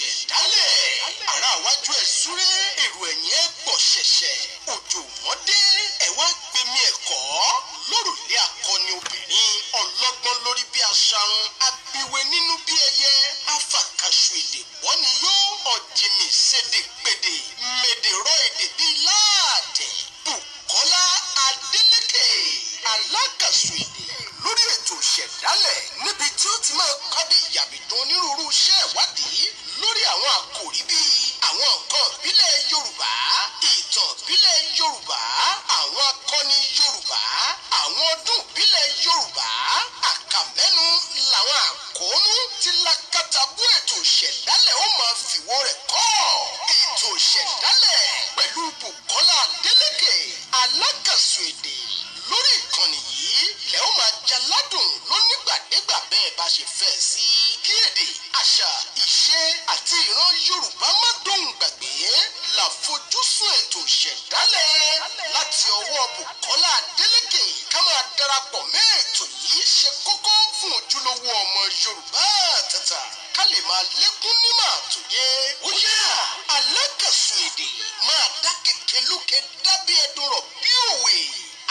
Ìṣẹ̀dálẹ̀ ará iwájú ẹ̀ súré, èrò ẹ̀yìn ẹ̀ pọ̀ ṣẹ̀ṣẹ̀, òjò mọ́dé ẹ̀ wá gbẹmí ẹ̀kọ́ lórùlé akọni obìnrin ọlọ́gbọ́n lórí bí aṣarun, abiwe nínú bí ẹyẹ, afàkàṣù èdè wọ́n ni yóò ọ̀jìnmí ṣèdè pèdè mèdèrọ èdè bíi láàdẹ̀. Bùkọ́lá Adélékè alákàṣù èdè lórí ètò Ìṣẹ̀dálẹ̀, níbi tí ó ti máa kọ́dé ìyàbìdún onírúurú iṣẹ́ ìwádìí lórí àwọn àkòrí bíi àwọn nǹkan ìbílẹ̀ Yorùbá, ìtàn ìbílẹ̀ Yorùbá, àwọn akọni Yorùbá, àwọn ọdún ìbílẹ̀ Yorùbá. Àkàmẹ́nu làwọn àkóónú tí lákàtàbú ètò Ìṣẹ̀dálẹ̀ ó máa fìwọ́ rẹ̀ kọ́. Ètò Ìṣẹ̀dálẹ̀ pẹ̀lú Bùkọ́lá Adélékè alákàṣù èdè lórí ìkànnì yìí lẹ́ ó máa jaládùn lónígbàdégbà bẹ́ẹ̀ bá ṣe fẹ́ sí. Kí èdè, àṣà, ìṣe àti ìran Yorùbá má dóhùn gbàgbé làfojúsùn ètò Ìṣẹ̀dálẹ̀ láti ọwọ́ Bùkọ́lá Adélékè. Ká máa darapọ̀ mẹ́ ètò yìí ṣe kókó fún ojúlówó ọmọ Yorùbá tàtà, ká lè máa lékún nímọ̀ àtòyé. Ó yá, alákàṣù èdè máa dá kékelúke dábí ẹdun rọ̀ bí òwe.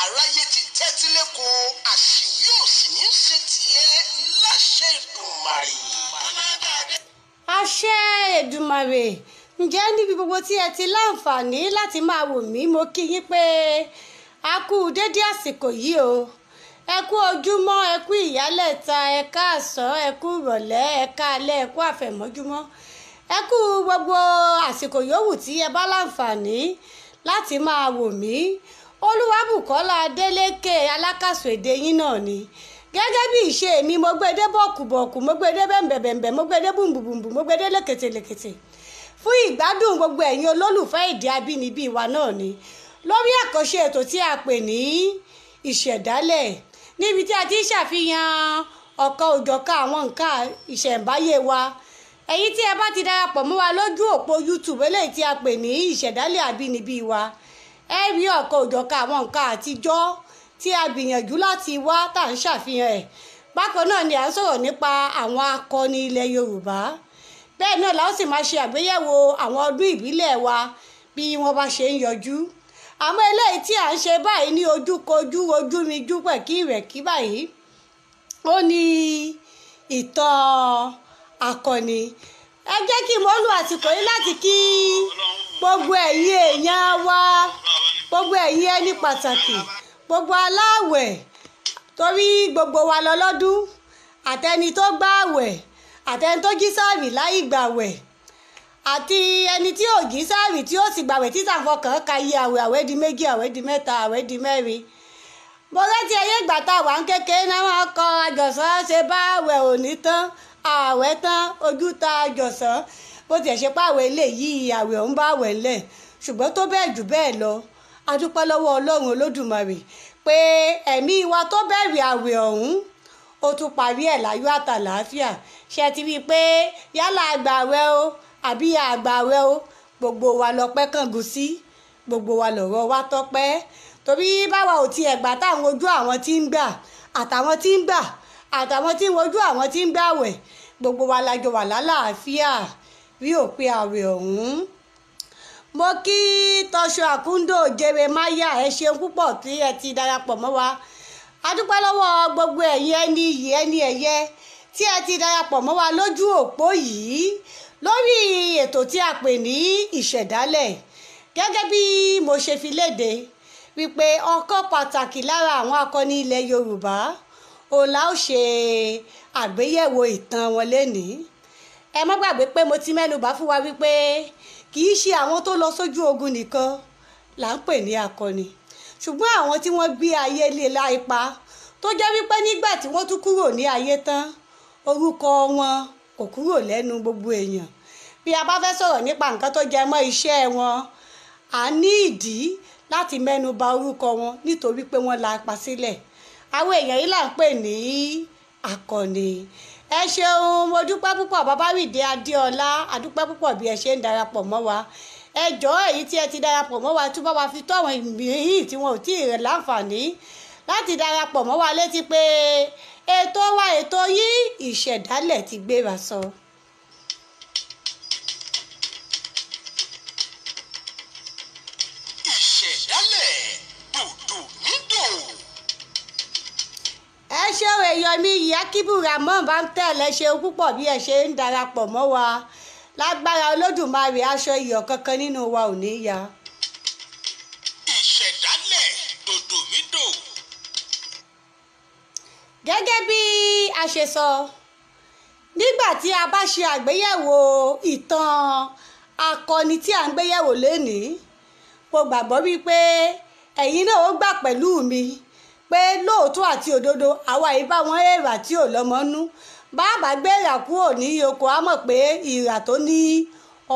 Aráyé ti tẹ́tí lẹ́kọ̀ọ́, àṣìwí ò sì ní ṣe tiẹ̀ láṣẹ Èdùmàrè. Àṣẹ Èdùmàrè. Ǹjẹ́ níbi gbogbo tí ẹ ti láǹfààní láti máa wò mí, mo kí yín pé a kú dédé àsìkò yìí o. Ẹ kú ojúmọ́, ẹ kú ìyálẹ̀ta, ẹ káàsán, ẹ kú ìrọ̀lẹ́, ẹ káalẹ́, ẹ kú àfẹ̀mọ́júmọ́, ẹ kú gbogbo àsìkò yòówù tí ẹ bá láǹfààní láti máa wò mí. Olúwabùkọ́lá Adélékè alákàṣù èdè yín náà ni. Gẹ́gẹ́ bí ìṣe mi, mo gbé dé bọ̀kùbọ̀kù, mo gbé dé bẹ̀m̀bẹ̀bẹ̀m̀bẹ̀, mo gbé dé bùnbùnbùn, mo gbé dé lẹ́kẹ̀tẹ̀lẹ́kẹ̀tẹ̀ fún ìgbádùn gbogbo ẹ̀yin olólùfẹ́ èdè abínibí wa náà ni. Lórí àkànṣe ètò tí a pè ní Ìṣẹ̀dálẹ̀, níbi tí a ti ń ṣàfihàn ọ̀kan òjọ̀kan àwọn nǹkan ìṣẹ̀ǹbáyé wa. Ẹ̀yin tí ẹ bá ti darapọ̀ mọ́ wa lójú òpó YouTube eléyìí tí a pè ní Ìṣẹ̀dálẹ̀ abínibí wa, ẹ rí ọ̀kan òjọ̀kan àwọn nǹkan àtijọ́ tí a gbìyànjú láti wá tá à ń ṣàfihàn ẹ̀. Bákan náà ni à ń sọ̀rọ̀ nípa àwọn akọni ilẹ̀ Yorùbá. Bẹ́ẹ̀ náà la ó sì máa ṣe àgbéyẹ̀wò àwọn ọdún ìbílẹ̀ wa bí wọ́n bá ṣe ń yọjú. Àmọ́ eléyìí tí à ń ṣe báyìí ní ojúkojú ojúmijú pẹ̀kí ìrẹ̀kí báyìí, ó ní ìtàn akọni. Ẹ jẹ́ kí mo lu àsìkò yìí láti kí gbogbo ẹ̀yin èèyàn wa, gbogbo ẹ̀yin ẹni pàtàkì, gbogbo aláwẹ̀, torí gbogbo wa lọ lọ́dún, àtẹni tó gbààwẹ̀, àtẹni tó jí sáàrì láì gbààwẹ̀, àti ẹni tí ò jí sáàrì tí ó sì gbààwẹ̀ títà fọkàn ka iye àwẹ̀, àwẹ̀ di méjì, àwẹ̀ di mẹ́ta, àwẹ̀ di mẹ́rin. Mo rántí ayé ìgbà tá a wà ń kékeré náà, wọ́n kọ àjọsán ṣe bá àwẹ̀ òní tán, àwẹ̀ tán ojú ta àjọsán. Bó tiẹ̀ ṣe pé àwẹ̀ ilé yìí àwẹ̀ òun bá àwẹ̀ ńlẹ̀, ṣùgbọ́n tó bẹ́ẹ̀ jù bẹ́ẹ̀ lọ, a dúpẹ́ lọ́wọ́ Ọlọ́run Olódùmarè pé ẹ̀mí wa tó bẹ̀rẹ̀ àwẹ̀ ọ̀hún ó tún parí ẹ̀ láyọ̀ àtàlàáfíà. Ṣe ti rí i pé yálà àgbàwẹ̀ o àbí àgbàwẹ̀ o, gbogbo wa lọ́pẹ́ kángun sí, gbogbo wa lọ̀rọ̀ wa tọ́pẹ́. Torí báwa ò tiẹ̀ gbà táwọn ojú àwọn tí ń gbà, àtàwọn tí ń gbà, àtàwọn tí ń wojú àwọn tí ń gbàwẹ̀, gbogbo wa la jọ wà lálàáfíà rí òpin àwẹ̀ ọ̀hún. Mo kí Tọ́ṣọ Àkúndò Jeremáyà, ẹ ṣeun púpọ̀ tí ẹ ti darapọ̀ mọ́ wa. A dúpẹ́ lọ́wọ́ gbogbo ẹ̀yin ẹni iyì ẹni ẹ̀yẹ tí ẹ ti darapọ̀ mọ́ wa lójú òpó yìí lórí ètò tí a pè ní Ìṣẹ̀dálẹ̀. Gẹ́gẹ́ bí mo ṣe fi léde wípé ọ̀kan pàtàkì lára àwọn akọni ilẹ̀ Yorùbá òun la ó ṣe àgbéyẹ̀wò ìtàn wọn lénìí. Ẹ má gbàgbé pé mo ti mẹ́nubà fún wa wípé kì í ṣe àwọn tó lọ sójú ogun nìkan là ń pè ní akọni, ṣùgbọ́n àwọn tí wọ́n gbé ayé lé láìpa tó jẹ́ wípé nígbà tí wọ́n tún kúrò ní ayé tán, orúkọ wọn kò kúrò lẹ́nu gbogbo èèyàn. Bí a bá fẹ́ sọ̀rọ̀ nípa nǹkan tó jẹ mọ́ iṣẹ́ wọn, a ní ìdí láti mẹ́nu bà orúkọ wọn nítorí pé wọ́n la ipa sílẹ̀. Àwọn èèyàn yìí là ń pè ní akọni. Ẹ ṣeun, mo dúpẹ́ púpọ̀ Babáwìdé Adéọlá, a dúpẹ́ púpọ̀ bí ẹ ṣe ń darapọ̀ mọ́ wa. Ẹ jọ̀ọ́ èyí tí ẹ ti darapọ̀ mọ́ wa, túbọ̀ wá fi tó àwọn ìmíì tí wọn ò tí ì rẹ̀ láǹfààní láti darapọ̀ mọ́ wa létí pé ètò wa ètò yìí Ìṣẹ̀dálẹ̀ ti gbéra sọ. Ṣeun èèyàn mi yìí, Akíbù Ramon bá ń tẹ̀lé. Ṣeun púpọ̀ bí ẹ ṣe ń darapọ̀ mọ́ wa. Lágbára Olódùmarè, aṣọ iyọ̀ kankan nínú wa ò ní ya. Ìṣẹ̀dálẹ̀ dòdòmídò. Gẹ́gẹ́ bí a ṣe sọ, nígbà tí a bá ṣe àgbéyẹ̀wò ìtàn akọni tí à ń gbéyẹ̀wò lénìí, mo gbàgbọ́ wípé ẹ̀yin náà ó gbà pẹ̀lú mi pé lóòótọ́ àti òdodo, àwa yìí bá wọn èèrà tí ò lọ́mọ nú. Bàbá gbé èèrà kúrò ní oko, á mọ̀ pé ìrà tó ní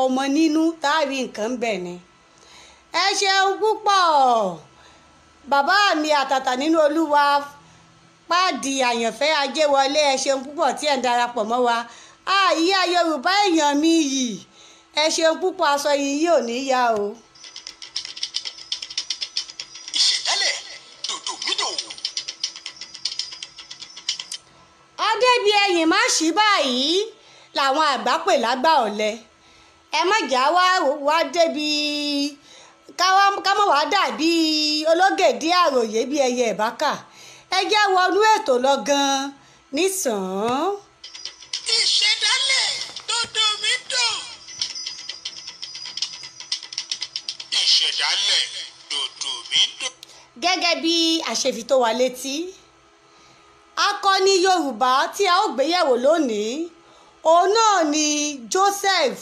ọmọ nínú táàrí nǹkan bẹ̀ ni. Ẹ ṣeun púpọ̀, bàbá mi àtàtà nínú Olúwa, Páàdì Àyànfẹ́ Ajéwọlé. Ẹ ṣeun púpọ̀ tí ẹ̀ ń darapọ̀ mọ́ wa. Àyíyá Yorùbá èèyàn mi yìí, ẹ ṣeun púpọ̀. Aṣọ yìí yóò ní yá o. Ìṣẹ̀dálẹ̀ dòdòmídò. Adébí ẹyìn má ṣí báyìí làwọn àgbà pè lágbà ọ̀lẹ. Ẹ má jà wá wá débi ká má wá dàbí ológèdè àròyé bí ẹyẹ ìbákà. Ẹ jẹ́ wọnú ètò lọ gan-an nísàn-án. Ìṣẹ̀dálẹ̀ dòdòmídò. Ìṣẹ̀dálẹ̀ dòdòmídò. Gẹ́gẹ́ bí a ṣe fi tó wa létí, akọni Yorùbá tí a ó gbéyẹ̀wò lónìí, òun náà ni Joseph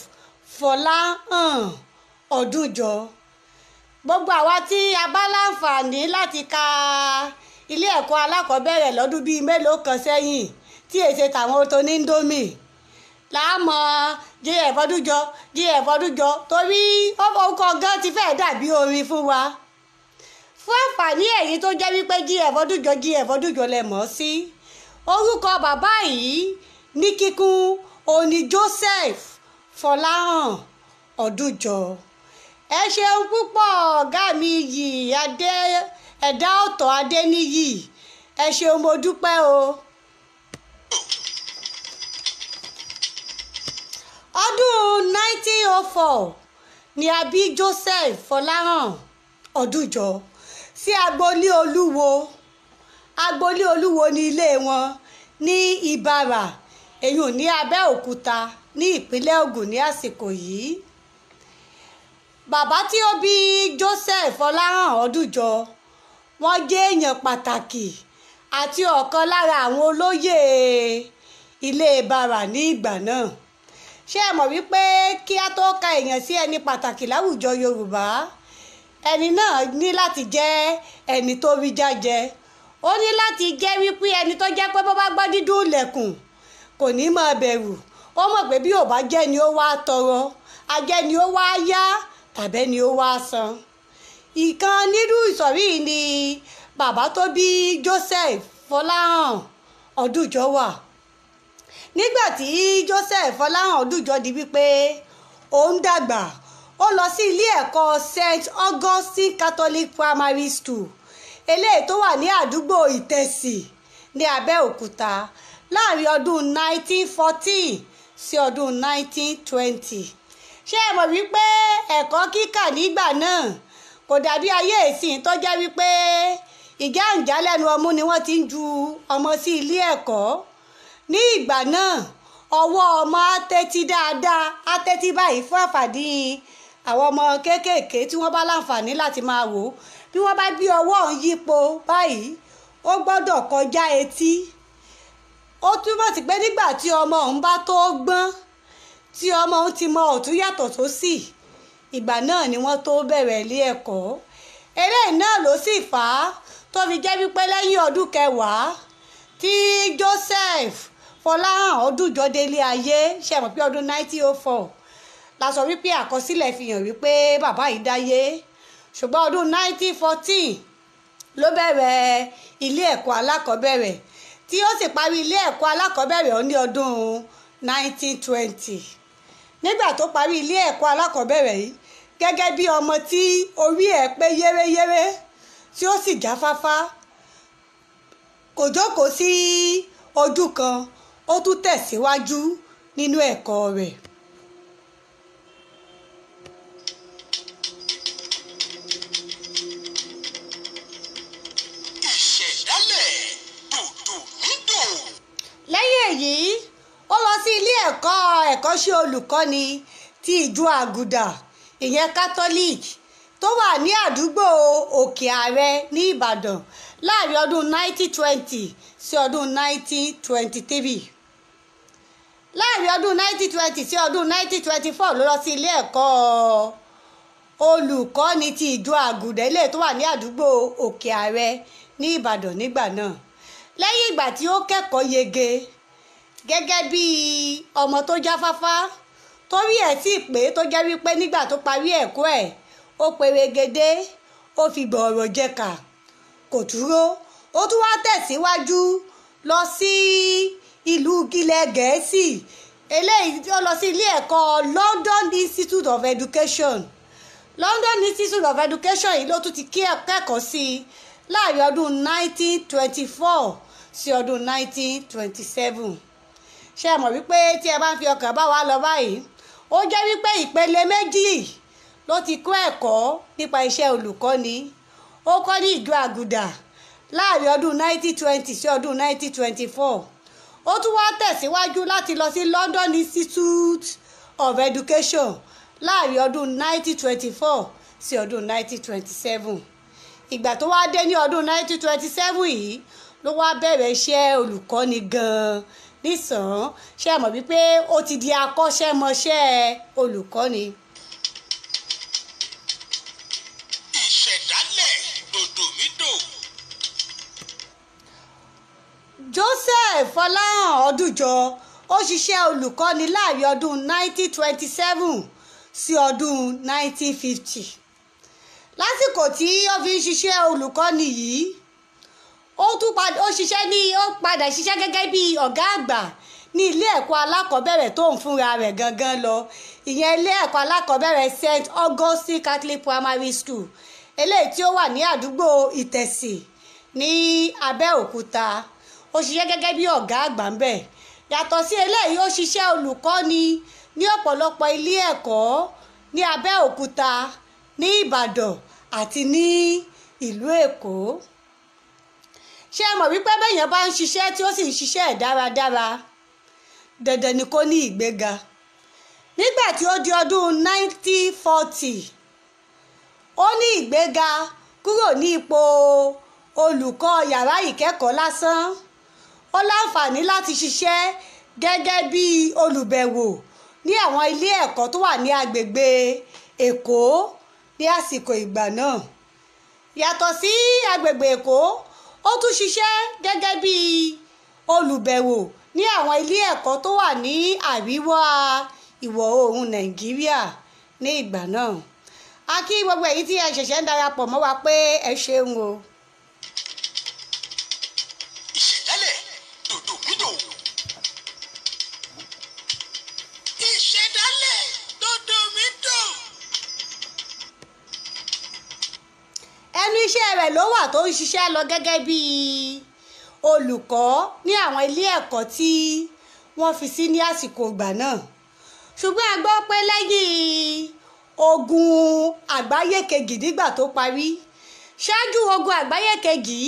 Fọláhàn Ọdúnjọ. Gbogbo àwa tí a bá láǹfààní láti ka ilé ẹ̀kọ́ alákọ̀ọ́bẹ̀rẹ̀ lọ́dún bíi mélòó kan sẹ́yìn, tí èsè tàwọn tó ní Indomie láàmọ́ J.F. Ọdúnjọ, J.F. Ọdúnjọ, torí orúkọ gan ti fẹ́ẹ̀ dàbí orin fún wa. Fún àǹfààní ẹ̀yin tó jẹ́ wípé J.F. Ọdúnjọ, J.F. Ọdúnjọ lẹ mọ̀ sí, orúkọ bàbá yìí ní kíkún òní Joseph Fọláhàn Ọdúnjọ. Ẹ ṣeun púpọ̀, ọ̀gá mi yìí, adé ẹ̀dá ọ̀tọ̀ Adéníyì, ẹ ṣeun, mo dúpẹ́ o. Ọdún 1904 ni a bí Joseph Fọláhàn Ọdúnjọ sí agboolé Olúwo. Agboolé Olúwo ní ilé wọn ní Ìbàrà, èyí ní Abẹ́òkúta ní ìpínlẹ̀ Ògùn ní àsìkò yìí. Bàbá tí ó bí Joseph Fọláhàn Ọdúnjọ, wọ́n jẹ́ èèyàn pàtàkì àti ọ̀kan lára àwọn olóyè ilé Ìbàrà ní ìgbà náà. Ṣé ẹ mọ̀ wípé kí á tó ka èèyàn sí ẹni pàtàkì láwùjọ Yorùbá, ẹni náà ní láti jẹ́ ẹni tó rí jájẹ. Ó ní láti jẹ́ wípé ẹni tó jẹ́ pé bó bá gbọ́ dídùn ilẹ̀kùn kò ní máa bẹ̀rù. Ó mọ̀ pé bí ò bá jẹ́ ni ó wá tọrọ, ajẹ́ ni ó wá yá, tàbẹ́ ni ó wá san. Ìkan nínú ìsọ̀rí ni bàbá tó bí Joseph Fọláhàn Ọdúnjọ wà. Nígbà tí Joseph Fọláhàn Ọdúnjọ di wípé ó ń dàgbà, ó lọ sí ilé ẹ̀kọ́ St. Augustine Catholic Primary School, eléyìí tó wà ní àdúgbò Ìtẹ̀sì ní Abẹ́òkúta, láàrin ọdún 1914 sí ọdún 1920. Ṣé ẹ mọ̀ wípé ẹ̀kọ́ kíkà nígbà náà kò dàbí ayé ìsìn tó jẹ́ wípé ìjà ń já lẹ́nu ọmú ni wọ́n ti ń ju ọmọ sí ilé ẹ̀kọ́. Ní ìgbà náà, ọwọ́ ọmọ á tẹ́tí dáadáa, á tẹ́tí báyìí fún àǹfààní àwọn ọmọ kéékèèké tí wọ́n bá láǹfààní láti máa wò ó. Bí wọ́n bá gbé ọwọ́ ọ̀hún yípo báyìí, ó gbọ́dọ̀ kọjá etí. Ó túmọ̀ sí pé nígbà tí ọmọ ọ̀hún bá tó gbọ́n, tí ọmọ ọ̀hún ti mọ ọ̀tún yàtọ̀ sósì, ìgbà náà ni wọ́n tó bẹ̀rẹ̀ ilé ẹ̀kọ́. Eléyìí náà ló sì fà á tó fi jẹ́ wípé lẹ́yìn ọdún kẹwàá tí Joseph Fọláhàn Ọdúnjọ délé ayé, ṣe mọ̀ pé ọdún 1904 la sọ wípé àkọsílẹ̀ fi hàn wípé bàbá yìí dáyé, ṣùgbọ́n ọdún 1914 ló bẹ̀rẹ̀ ilé ẹ̀kọ́ alákọ̀ọ́bẹ̀rẹ̀, tí ó sì parí ilé ẹ̀kọ́ alákọ̀ọ́bẹ̀rẹ̀ ní ọdún 1920. Nígbà tó parí ilé ẹ̀kọ́ alákọ̀ọ́bẹ̀rẹ̀ yìí, gẹ́gẹ́ bí ọmọ tí orí ẹ̀ pé yéréyéré tí ó sì jáfáfá, kò jókòó sí ojú kan, ó tún tẹ̀síwájú nínú ẹ̀kọ́ rẹ̀. Ìṣẹ̀dálẹ̀ dòdòmídò. ẹ̀kọ́ ẹ̀kọ́ṣẹ́ olùkọ́ni ti ìjọ àgùdà ìyẹn Catholic tó wà ní àdúgbò Òkè Ààrẹ ní Ìbàdàn láàrin ọdún 1920 sí ọdún 1923. Láàrin ọdún 1920 sí ọdún 1924 ló lọ sí ilé ẹ̀kọ́ olùkọ́ni ti ìjọ àgùdà ilé tó wà ní àdúgbò Òkè Ààrẹ ní Ìbàdàn nígbà náà. Lẹ́yìn ìgbà tí ó kẹ́kọ̀ọ́ yege gẹ́gẹ́ bí ọmọ tó jáfáfá torí ẹ̀ sì pé tó jẹ́ wípé nígbà tó parí ẹ̀kọ́ ẹ̀ ó perégedé, ó fi gbọ̀ọ̀rọ̀ jẹ̀ka, kò dúró, ó tún wá tẹ̀síwájú lọ sí ìlú ilẹ̀ Gẹ̀ẹ́sì. Eléyìí ó lọ sí ilé ẹ̀kọ́ London Institute of Education. London Institute of Education yìí ló tún ti kẹ́kọ̀ọ́ sí i láàrin ọdún 1924 sí ọdún 1927. Ṣé ẹ mọ̀ wípé tí ẹ bá ń fi ọkàn bá wa lọ báyìí, ó jẹ́ wípé ìpele méjì ló ti kọ́ ẹ̀kọ́ nípa iṣẹ́ olùkọ́ni. Ó kọ́ ní ìjọ àgùdà láàrin ọdún 1920 sí ọdún 1924. Ó tún wá tẹ̀síwájú láti lọ sí London Institute of Education láàrin ọdún 1924 sí ọdún 1927. Ìgbà tó wá dé ní ọdún 1927 yìí ló wá bẹ̀rẹ̀ iṣẹ́ olùkọ́ni gan-an nísàn-án. Ṣé ẹ mọ̀ wípé ó ti di akọ́ṣẹ́mọṣẹ́ olùkọ́ni. Ìṣẹ̀dálẹ̀ dòdòmídò. Joseph Fọláhàn Ọdúnjọ ó ṣiṣẹ́ olùkọ́ni láàrin ọdún 1927 sí ọdún 1950. Lásìkò tí ó fi ń ṣiṣẹ́ olùkọ́ni yìí, ó padà ṣiṣẹ́ gẹ́gẹ́ bí ọ̀gá àgbà ní ilé ẹ̀kọ́ alákọ̀ọ́bẹ̀rẹ̀ tó ń fúnra rẹ̀ gangan lọ, ìyẹn ilé ẹ̀kọ́ alákọ̀ọ́bẹ̀rẹ̀ St Augustine Catholic Primary School eléyìí tí ó wà ní àdúgbò Ìtẹ̀sì ní Abẹ́òkúta. Ó ṣiṣẹ́ gẹ́gẹ́ bí ọ̀gá àgbà ń bẹ̀. Yàtọ̀ sí eléyìí, ó ṣiṣẹ́ olùkọ́ni ní ọ̀pọ̀lọpọ̀ ilé ẹ̀kọ́ ní Abẹ́òkúta, ní Ìbàdàn àti ní ìlú Èkó. Ṣé ẹ mọ̀ wípé bẹ́yẹn bá ń ṣiṣẹ́ tí ó sì ń ṣiṣẹ́ ẹ̀ dáradára, dandan ni kó ní ìgbéga. Nígbà tí ó di ọdún 1940, ó ní ìgbéga kúrò ní ipò olùkọ́ yàrá ìkẹ́kọ̀ọ́ lásán. Ó láǹfààní láti ṣiṣẹ́ gẹ́gẹ́ bí olùbẹ̀wò ní àwọn ilé ẹ̀kọ́ tó wà ní agbègbè Èkó ní àsìkò ìgbà náà. Yàtọ̀ sí agbègbè Èkó, ó tún ṣiṣẹ́ gẹ́gẹ́ bí olùbẹ̀wò ní àwọn ilé ẹ̀kọ́ tó wà ní àríwá ìwọ̀ oòrùn Nàìjíríà ní ìgbà náà. A kí gbogbo èyí tí ẹ ṣẹ̀ṣẹ̀ ń darapọ̀ mọ́ wa pé ẹ ṣeun o. Ìṣẹ̀dálẹ̀ dòdòmídò. Ìṣẹ̀dálẹ̀ dòdòmídò. Ẹnu iṣẹ́ rẹ̀ ló wà tó ń ṣiṣẹ́ lọ gẹ́gẹ́ bí olùkọ́ ní àwọn ilé ẹ̀kọ́ tí wọ́n fi sí ní àsìkò ìgbà náà. Ṣùgbọ́n a gbọ́ pé lẹ́yìn ogun àgbáyé kejì nígbà tó parí, ṣáájú ogun àgbáyé kejì,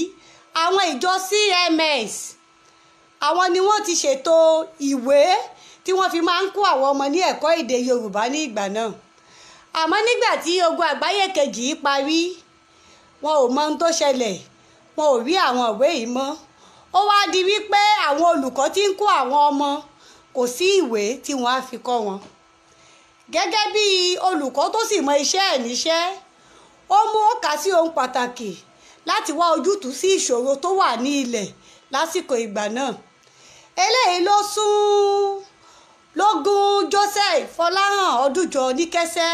àwọn ìjọ CMS àwọn ni wọ́n ti ṣètò ìwé tí wọ́n fi máa ń kó àwọn ọmọ ní ẹ̀kọ́ èdè Yorùbá ní ìgbà náà. Àmọ́ nígbà tí ogun àgbáyé kejì parí, wọn ò mọ ohun tó ṣẹlẹ̀, wọn ò rí àwọn ìwé yìí mọ́. Ó wá di wípé àwọn olùkọ́ tí ń kó àwọn ọmọ kò sí ìwé tí wọ́n á fi kọ́ wọn. Gẹ́gẹ́ bí olùkọ́ tó sì mọ iṣẹ́ ẹ̀ níṣẹ́, ó mú ó kà sí ohun pàtàkì láti wá ojútùú sí ìṣòro tó wà ní ilẹ̀ lásìkò ìgbà náà. Eléyìí ló sún lógún Joseph Fọláhàn Ọdúnjọ níkẹ́sẹ́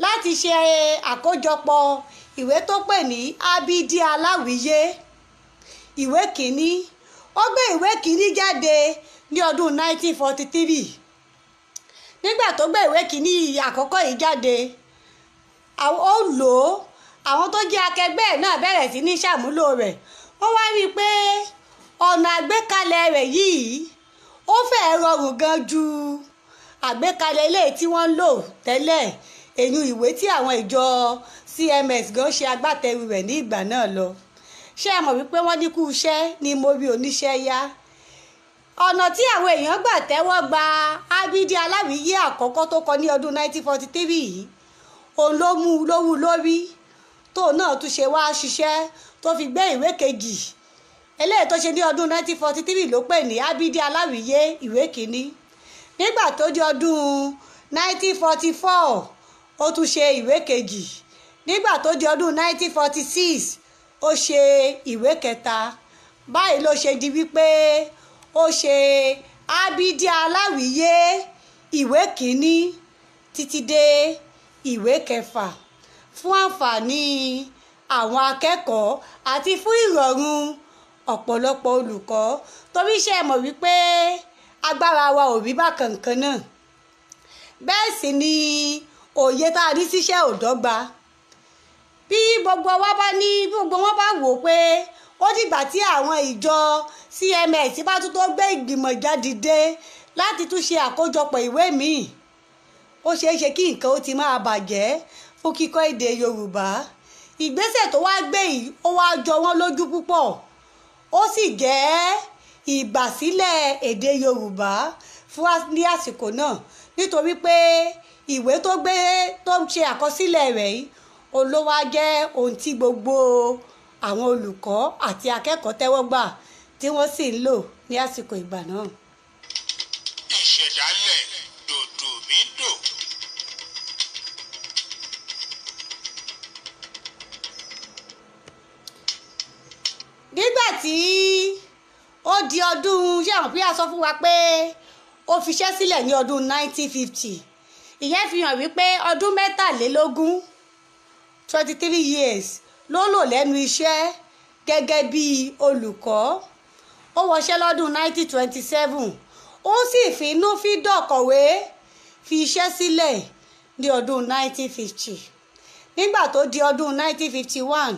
láti ṣe àkójọpọ̀ ìwé tó pè ní Ábídí Aláwìyé ìwé kìíní. Ó gbé ìwé kìíní jáde ní ọdún 1943. Nígbà tó gbé ìwé kìíní àkọ́kọ́ yìí jáde, ó lò ó, àwọn tó jẹ́ akẹgbẹ́ ẹ̀ náà bẹ̀rẹ̀ sí ní ṣàmúlò rẹ̀. Wọ́n wá rí i pé ọ̀nà àgbékalẹ̀ rẹ̀ yìí ó fẹ́ẹ́ rọrùn gan ju àgbékalẹ̀ eléyìí tí wọ́n ń lò tẹ́lẹ̀, èyí ìwé tí àwọn ìjọ CMS gan ṣe agbátẹrù rẹ̀ ní ìgbà náà lọ. Ṣé ẹ mọ̀ wípé wọ́n ní kú iṣẹ́ ni mo rí oníṣẹ́ yá. Ọ̀nà tí àwọn èèyàn gbà tẹ́wọ́ gba Ábídí Aláwìyé àkọ́kọ́ tó kọ ní ọdún 1943 yìí, òun ló mú un lówú lórí, tóun náà tún ṣe wá ṣiṣẹ́ tó fi gbé ìwé kejì eléyìí tó ṣe ní ọdún 1943 ló pè ní Ábídí Aláwìyé ìwé kìíní. Nígbà tó di ọdún 1944 ó tún ṣe ìwé kejì. Nígbà tó di ọdún 1946 ó ṣe ìwé kẹta. Báyìí ló ṣe di wípé ó ṣe Ábídí Aláwìyé ìwé kìíní títí dé ìwé kẹfà fún àǹfààní àwọn akẹ́kọ̀ọ́ àti fún ìrọ̀rùn ọ̀pọ̀lọpọ̀ olùkọ́, torí ṣe mọ̀ wípé agbára wa ò rí bákan kan náà, bẹ́ẹ̀ sì ni òye tá a ní síṣẹ́ ò dọ́gba. Bí gbogbo wa bá ní, bí gbogbo wọn bá wò pé ó dìgbà tí àwọn ìjọ CMS bá tún tó gbé ìgbìmọ̀ jáde dé láti tún ṣe àkójọpọ̀ ìwé míì, ó ṣeé ṣe kí nǹkan ó ti máa bàjẹ́ fún kíkọ́ èdè Yorùbá. Ìgbésẹ̀ tó wá gbé yìí ó wá jọ wọ́n lójú púpọ̀, ó sì jẹ́ ìgbàsílẹ̀ èdè Yorùbá fún ní àsìkò náà, nítorí pé ìwé tó gbé tó ń ṣe àkọsílẹ̀ rẹ̀ yìí òun ló wá jẹ́ ohun tí gbogbo àwọn olùkọ́ àti akẹ́kọ̀ọ́ tẹ́wọ́ gbà tí wọ́n sì ń lò ní àsìkò ìgbà náà. Ìṣẹ̀dálẹ̀ dòdò mi dò. Nígbà tí ó di ọdún, ṣé àwọn pé a sọ fún wa pé ó fiṣẹ́ sílẹ̀ ní ọdún 1950, ìyẹn fi hàn wípé ọdún mẹ́tàlélógún 23 years ló lò lẹ́nu iṣẹ́ gẹ́gẹ́ bí olùkọ́. Ó wọṣẹ́ lọ́dún 1927, ó sì fínúfíndọ̀ kọ̀wé fi iṣẹ́ sílẹ̀ ní ọdún 1950. Nígbà tó di ọdún 1951,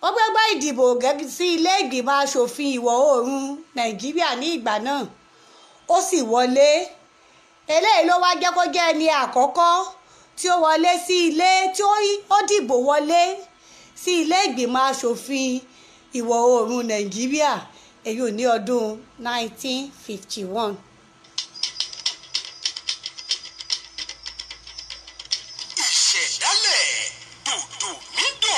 ó gbégbá ìdìbò sí ilé ìgbìmọ̀ asòfin ìwọ̀ oòrùn Nàìjíríà ní ìgbà náà, ó sì wọlé. Eléyìí ló wá jẹ́ kó jẹ́ ẹni àkọ́kọ́ tí ó wọlé sí ilé tí ó dìbò wọlé sí ilé ìgbìmọ̀ asòfin ìwọ̀ oòrùn Nàìjíríà, èyí ò ní ọdún 1951. Ìṣẹ̀dálẹ̀ dòdò mi dò.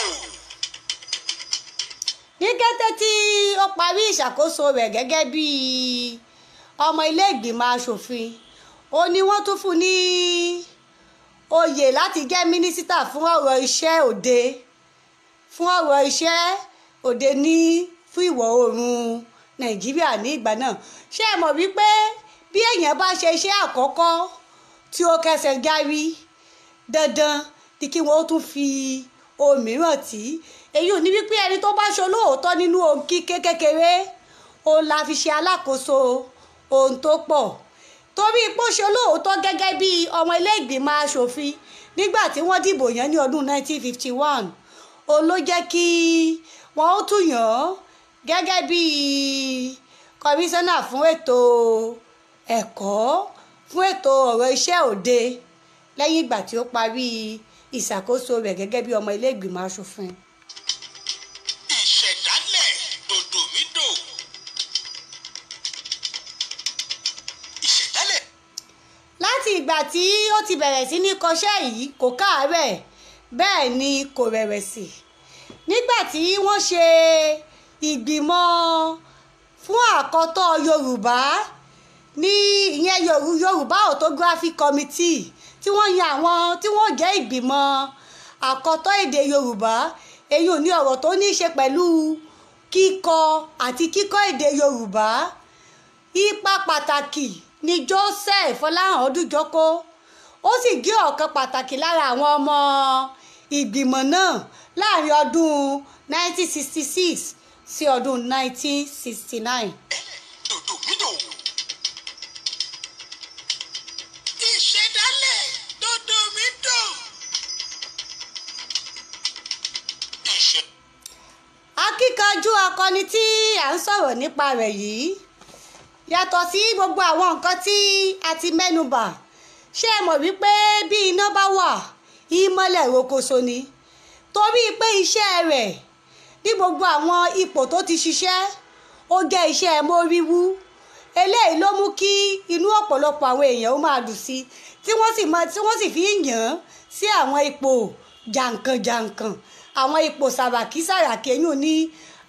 Ní kété tí ó parí ìṣàkóso rẹ̀ gẹ́gẹ́ bí ọmọ ilé ìgbìmọ̀ asòfin, ó ní wọ́n tún fún ní oyè láti jẹ́ mínísítà fún ọ̀rọ̀ iṣẹ́ òde, fún ọ̀rọ̀ iṣẹ́ òde ní fún ìwọ̀ oòrùn Nàìjíríà ní ìgbà náà. Ṣé ẹ mọ̀ wípé bí èèyàn bá ṣe iṣẹ́ àkọ́kọ́ tí ó kẹsẹ̀ járí, dandan ni kí wọ́n tún fi òmíràn tì í. Èyí ò ní wípé ẹni tó bá ṣe olóòótọ́ nínú ohun kékeré òun la fi ṣe alákòóso ohun tó pọ̀. Torí pé ó ṣe olóòótọ́ gẹ́gẹ́ bí ọmọ ilé ìgbìmọ̀ asòfin nígbà tí wọ́n dìbò yàn ní ọdún 1951, òun ló jẹ́ kí wọ́n ó tún yàn án gẹ́gẹ́ bí kọmíṣánná fún ètò ẹ̀kọ́, fún ètò ọ̀rọ̀ iṣẹ́ òde lẹ́yìn ìgbà tí ó parí ìṣàkóso rẹ̀ gẹ́gẹ́ bí ọmọ ilé ìgbìmọ̀ asòfin. Ìṣẹ̀dálẹ̀ dòdò mi dò. Ìṣẹ̀dálẹ̀. Láti ìgbà tí ó ti bẹ̀rẹ̀ sí ní kọṣẹ́ yìí kò káàárẹ̀, bẹ́ẹ̀ ni kò rẹ̀wẹ̀sì. Nígbà tí wọ́n ṣe ìgbìmọ̀ fún àkọ́tọ̀ Yorùbá ní ìyẹn Yorùbá Orthographic Committee, tí wọ́n yan àwọn tí wọ́n jẹ́ ìgbìmọ̀ àkọ́tọ̀ èdè Yorùbá, èyí ò ní ọ̀rọ̀ tó ní í ṣe pẹ̀lú kíkọ àti kíkọ́ èdè Yorùbá. Ipa pàtàkì ni Joseph Fọláhàn Ọdúnjọ kó, ó sì jẹ́ ọ̀kan pàtàkì lára àwọn ọmọ ìgbìmọ̀ náà láàrin ọdún 1966 sí ọdún 1969. Dòdò mi dò. Ìṣẹ̀dálẹ̀ dòdò mi dò. Akíkanjú akọni tí à ń sọ̀rọ̀ nípa rẹ̀ yìí, yàtọ̀ sí gbogbo àwọn nǹkan tí a ti mẹ́nubà, ṣé ẹ mọ̀ wípé bí iná bá wà, ìmọ́lẹ̀ rokoṣo ni. Torí pé iṣẹ́ rẹ̀ ní gbogbo àwọn ipò tó ti ṣiṣẹ́, ó jẹ́ iṣẹ́ móríwú. Eléyìí ló mú kí inú ọ̀pọ̀lọpọ̀ àwọn èèyàn ó máa dùn sí, tí wọ́n sì fi ń yàn án sí àwọn ipò jàǹkànjàǹkàn, àwọn ipò sàràkí sàràkí, eyín ní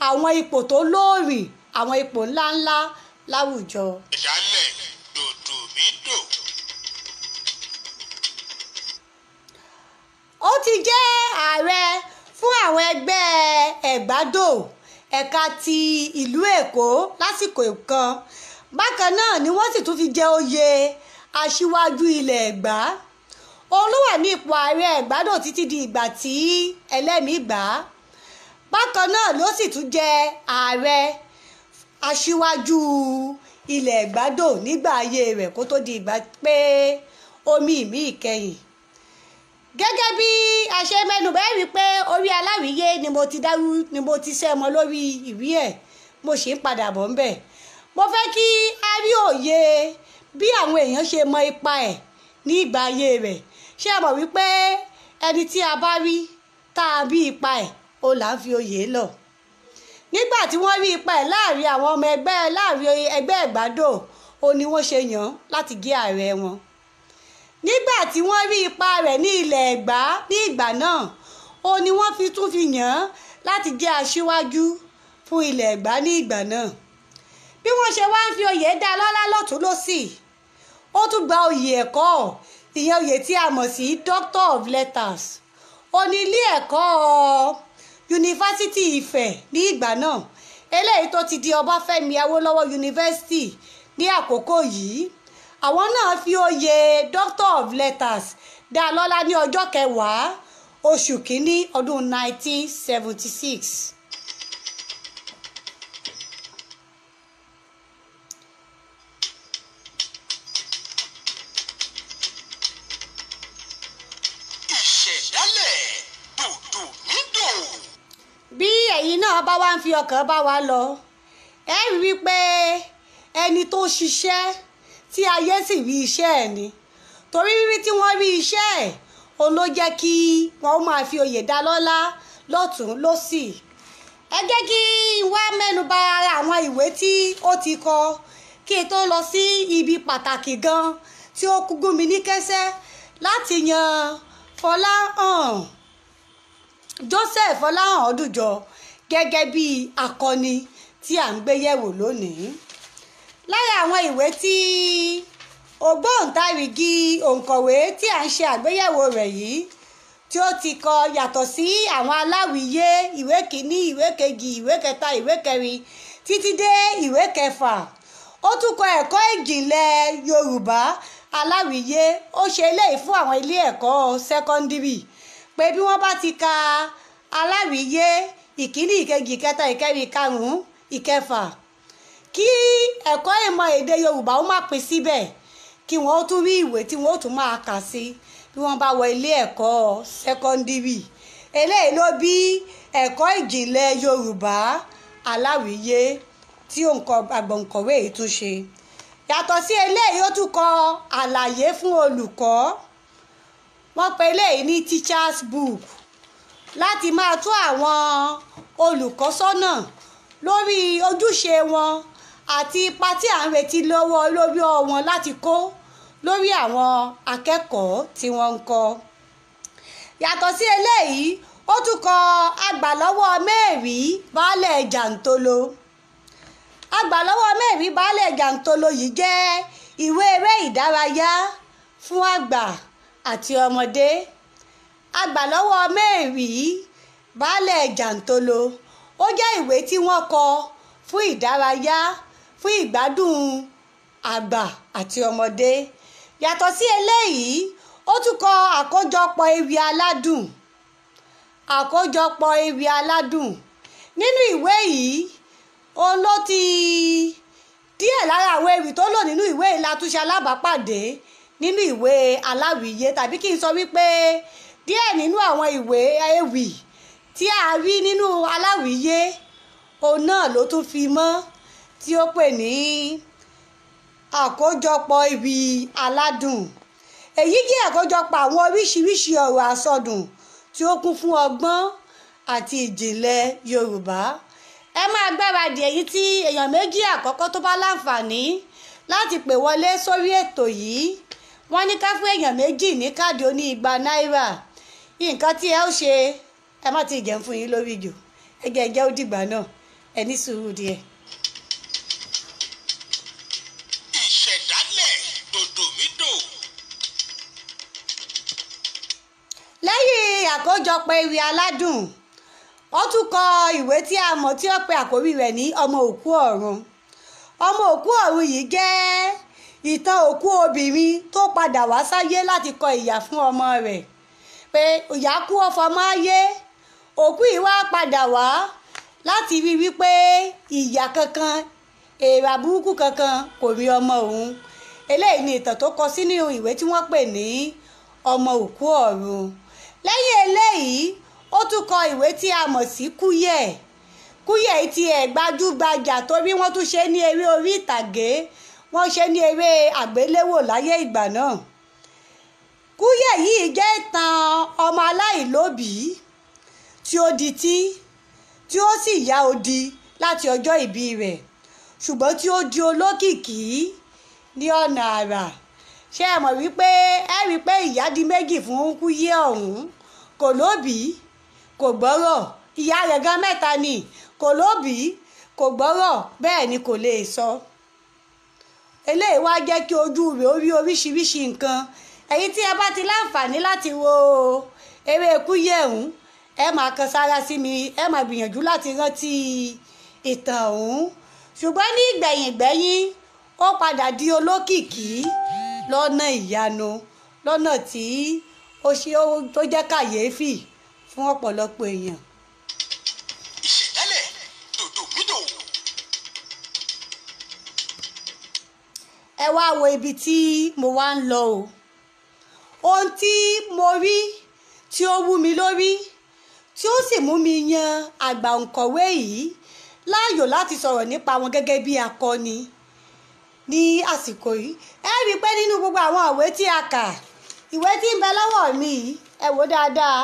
àwọn ipò tó lóòrìn, àwọn ipò ńláńlá láwùjọ. Ìdálẹ̀ dòdò mi dò. Ó ti jẹ́ ààrẹ fún àwọn ẹgbẹ́ Ẹ̀gbádò ẹ̀ka ti ìlú Èkó lásìkò kan. Bákan náà ni wọ́n sì tún fi jẹ oyè aṣíwájú ilẹ̀ Ẹ̀gbá. Òun ló wà ní ipò ààrẹ Ẹ̀gbádò títí di ìgbà tí ẹlẹ́mìí gbà á. Bákan náà ló sì tún jẹ ààrẹ aṣíwájú ilẹ̀ Ẹ̀gbádò nígbà ayé rẹ̀ kó tó di ìgbà pé omi ìmí ìkẹyìn. Gẹ́gẹ́ bí a ṣe mẹ́nu bẹ́ẹ̀ rí pé orí aláwíyé ni mo ti dárú ni mo ti ṣẹ́ mọ́ lórí ìwé ẹ̀, mo sì ń padà bọ̀ ńbẹ̀. Mo fẹ́ kí a rí òye bí àwọn èèyàn ṣe mọ ipa ẹ̀ ní ìgbà ayé rẹ̀. Ṣé ẹ mọ̀ wípé ẹni tí a bá rí tá a bí ipa ẹ̀, ó là ń fi oyè lọ. Nígbà tí wọ́n rí ipa ẹ̀ láàrin àwọn ọmọ ẹgbẹ́ láàrin ẹgbẹ́ Ẹ̀gbádò, ó ní wọ́n ṣe yàn láti gé ààrẹ wọn. Nígbà tí wọ́n rí ipa rẹ̀ ní ilẹ̀ Ẹ̀gbá ní ìgbà náà, ó ní wọ́n fi tún fi yàn án láti jẹ́ aṣíwájú fún ilẹ̀ Ẹ̀gbá ní ìgbà náà. Bí wọ́n ṣe wá ń fi oyè dá lọ́lá lọ́tún lósì, ó tún gba oyè ẹ̀kọ́, ìyẹn oyè tí a mọ̀ sí Doctor of Letters. Ó ní ilé ẹ̀kọ́ Yunifásítì Ifẹ̀ ní ìgbà náà, eléyìí tó ti di Ọbáfẹ́mi Awólọ́wọ̀ Yunifásítì ní àkókò yìí. Àwọn náà fi oyè Doctor of Letters dá lọ́lá ní ọjọ́ kẹwàá oṣù kínní ọdún 1976. Ìṣẹ̀dálẹ̀ dòdò mi dò. Bí ẹ̀yin náà bá wá ń fi ọkàn bá wa lọ, ẹ rí i pé ẹni tó ṣiṣẹ́ tí ayé sì rí iṣẹ́ ẹ̀ ni. Torí rírí tí wọ́n rí iṣẹ́ ẹ̀, òun ló jẹ́ kí wọ́n máa fi oyè dá lọ́lá lọ́tún lósì. Ẹ jẹ́ kí n wá mẹ́nu bà ara àwọn ìwé tí ó ti kọ kí n tó lọ sí ibi pàtàkì gan tí ó gún mi ní kẹ́sẹ́ láti yan Fọláhàn Joseph Fọláhàn Ọdúnjọ gẹ́gẹ́ bí akọni tí à ń gbé yẹ̀wò lónìí. Lára àwọn ìwé tí ògbóǹtarìgì òǹkọ̀wé tí à ń ṣe àgbéyẹ̀wò rẹ̀ yìí tí ó ti kọ yàtọ̀ sí àwọn aláwìyé ìwé kìíní, ìwé kejì, ìwé kẹta, ìwé kẹrin títí dé ìwé kẹfà. Ó tún kọ ẹ̀kọ́ ìjìnlẹ̀ Yorùbá aláwìyé. Ó ṣe eléyìí fún àwọn ilé ẹ̀kọ́ sẹ́kọ́ndírì pé bí wọ́n bá ti ka aláwìyé ìkíní, ìkejì, ìkẹta, ìkẹrin, ìkarùn-ún, ìkẹfà, kí ẹ̀kọ́ ìmọ̀ èdè Yorùbá ó má pín síbẹ̀, kí wọ́n ó tún rí ìwé tí wọ́n ó tún máa kà sí bí wọ́n bá wọ ilé ẹ̀kọ́ sẹ́kọ́ndírì. Eléyìí ló bí ẹ̀kọ́ ìjìnlẹ̀ Yorùbá aláwìyé tí àgbọ̀nkọ̀wé yìí tún ṣe. Yàtọ̀ sí eléyìí, ó tún kọ àlàyé fún olùkọ́. Wọ́n pe eléyìí ní Teacher's Book láti máa tún àwọn olùkọ́ sọ́nà lórí ojúṣe wọn àti ipa tí à ń retí lọ́wọ́ lórí wọn láti kó lórí àwọn akẹ́kọ̀ọ́ tí wọ́n ń kọ́. Yàtọ̀ sí eléyìí, ó tún kọ Agbàlọ́wọ́ Mẹ́rìí Baálẹ̀ Jàǹtolo. Agbàlọ́wọ́ Mẹ́rìí Baálẹ̀ Jàǹtolo yìí jẹ́ ìwé eré ìdárayá fún àgbà àti ọmọdé. Agbàlọ́wọ́ Mẹ́rìí Baálẹ̀ Jàǹtolo ó jẹ́ ìwé tí wọ́n kọ fún ìdárayá, fún ìgbádùn àgbà àti ọmọdé. Yàtọ̀ sí eléyìí, ó tún kọ àkójọpọ̀ ewì aládùn. Àkójọpọ̀ ewì aládùn. Nínú ìwé yìí, òun ló ti díẹ̀ lára àwọn ewì tó lò nínú ìwé yìí la tún ṣe alábàápàdé nínú ìwé aláwìyé, tàbí kí n sọ wípé díẹ̀ nínú àwọn ìwé ewì tí a rí nínú aláwìyé, òun náà ló tún fi mọ́ tí ó pè ní àkójọpọ̀ ewì aládùn. Èyí jẹ́ àkójọpọ̀ àwọn oríṣiríṣi ọ̀rọ̀ àsọdùn tí ó kún fún ọgbọ́n àti ìjìnlẹ̀ Yorùbá. Ẹ máa gbáradì èyí tí èèyàn méjì àkọ́kọ́ tó bá láǹfààní láti pè wọlé sórí ètò yìí. Wọ́n ní ká fún èèyàn méjì ní káàdì oní 200 náírà. Nǹkan tí ẹ ó ṣe, ẹ má ti jẹun fún yín lórí ìjò, ẹgẹ ẹjẹ ó dìgbà náà, ẹ ní sùúrù díẹ̀. Ìṣẹ̀dálẹ̀ dòdòmídò. Lẹ́yìn àkójọpọ̀ ewì aládùn, ó tún kọ ìwé tí a mọ̀ tí ó pe àkórí rẹ̀ ní Ọmọ Òkú Ọ̀run. Ọmọ Òkú Ọ̀run yìí jẹ́ ìtàn òkú obìnrin tó padà wá sáyé láti kọ ìyà fún ọmọ rẹ̀, pé ìyá kú ọfọmọ ayé, òkú yìí wá padà wá láti rí wípé ìyà kankan, èèrà burúkú kankan kò rí ọmọ òun. Eléyìí ni ìtàn tó kọ sínú ìwé tí wọ́n pè ní Ọmọ Òkú Ọ̀run. Lẹ́yìn eléyìí, ó tún kọ ìwé tí a mọ̀ sí Kúyẹ̀. Kúyẹ̀ ti ẹ̀ gbajúgbajà torí wọ́n tún ṣe ní eré orí ìtàgé, wọ́n ṣe ní eré àgbéléwò láyé ìgbà náà. Kúyẹ̀ yìí jẹ́ ìtàn ọmọ aláìlóbìí tí ó di tí ó sì yá odi láti ọjọ́ ìbí rẹ̀, ṣùgbọ́n tí ó di olókìkí ní ọ̀nà àrà. Ṣé ẹ mọ̀ wípé ẹ rí i pé ìyá di méjì fún Kúyẹ̀ ọ̀hún, kò lóbìí, kò gbọ́rọ̀, ìyá rẹ̀ gan mẹ́ta ni, kò lóbìí, kò gbọ́rọ̀, bẹ́ẹ̀ ni kò lè sọ. Eléyìí wá jẹ́ kí ojú rẹ̀ ó rí oríṣiríṣi nǹkan. Ẹ̀yin tí ẹ bá ti láǹfààní láti wo eré Kúyẹ̀ ọ̀hún, ẹ máa kan sára sí mi, ẹ máa gbìyànjú láti rántí ìtàn ọ̀hún. Ṣùgbọ́n ní ìgbẹ̀yìngbẹ́yín, ó padà di olókìkí lọ́nà ìyanu, lọ́nà tí ó ṣe tó jẹ́ kàyéfì fún ọ̀pọ̀lọpọ̀ èèyàn. Ìṣẹ̀dálẹ̀ dòdòmídò. Ẹ wá wo ibi tí mo wá ń lọ o. Ohun tí mo rí tí ó wú mi lórí, tí ó sì mú mi yan àgbà òǹkọ̀wé yìí láàyò láti sọ̀rọ̀ nípa wọn gẹ́gẹ́ bí akọni ní àsìkò yìí. Ẹ rí i pé nínú gbogbo àwọn ìwé tí a kà, ìwé tí ń bẹ lọ́wọ́ mi yìí, ẹ wò dáadáa,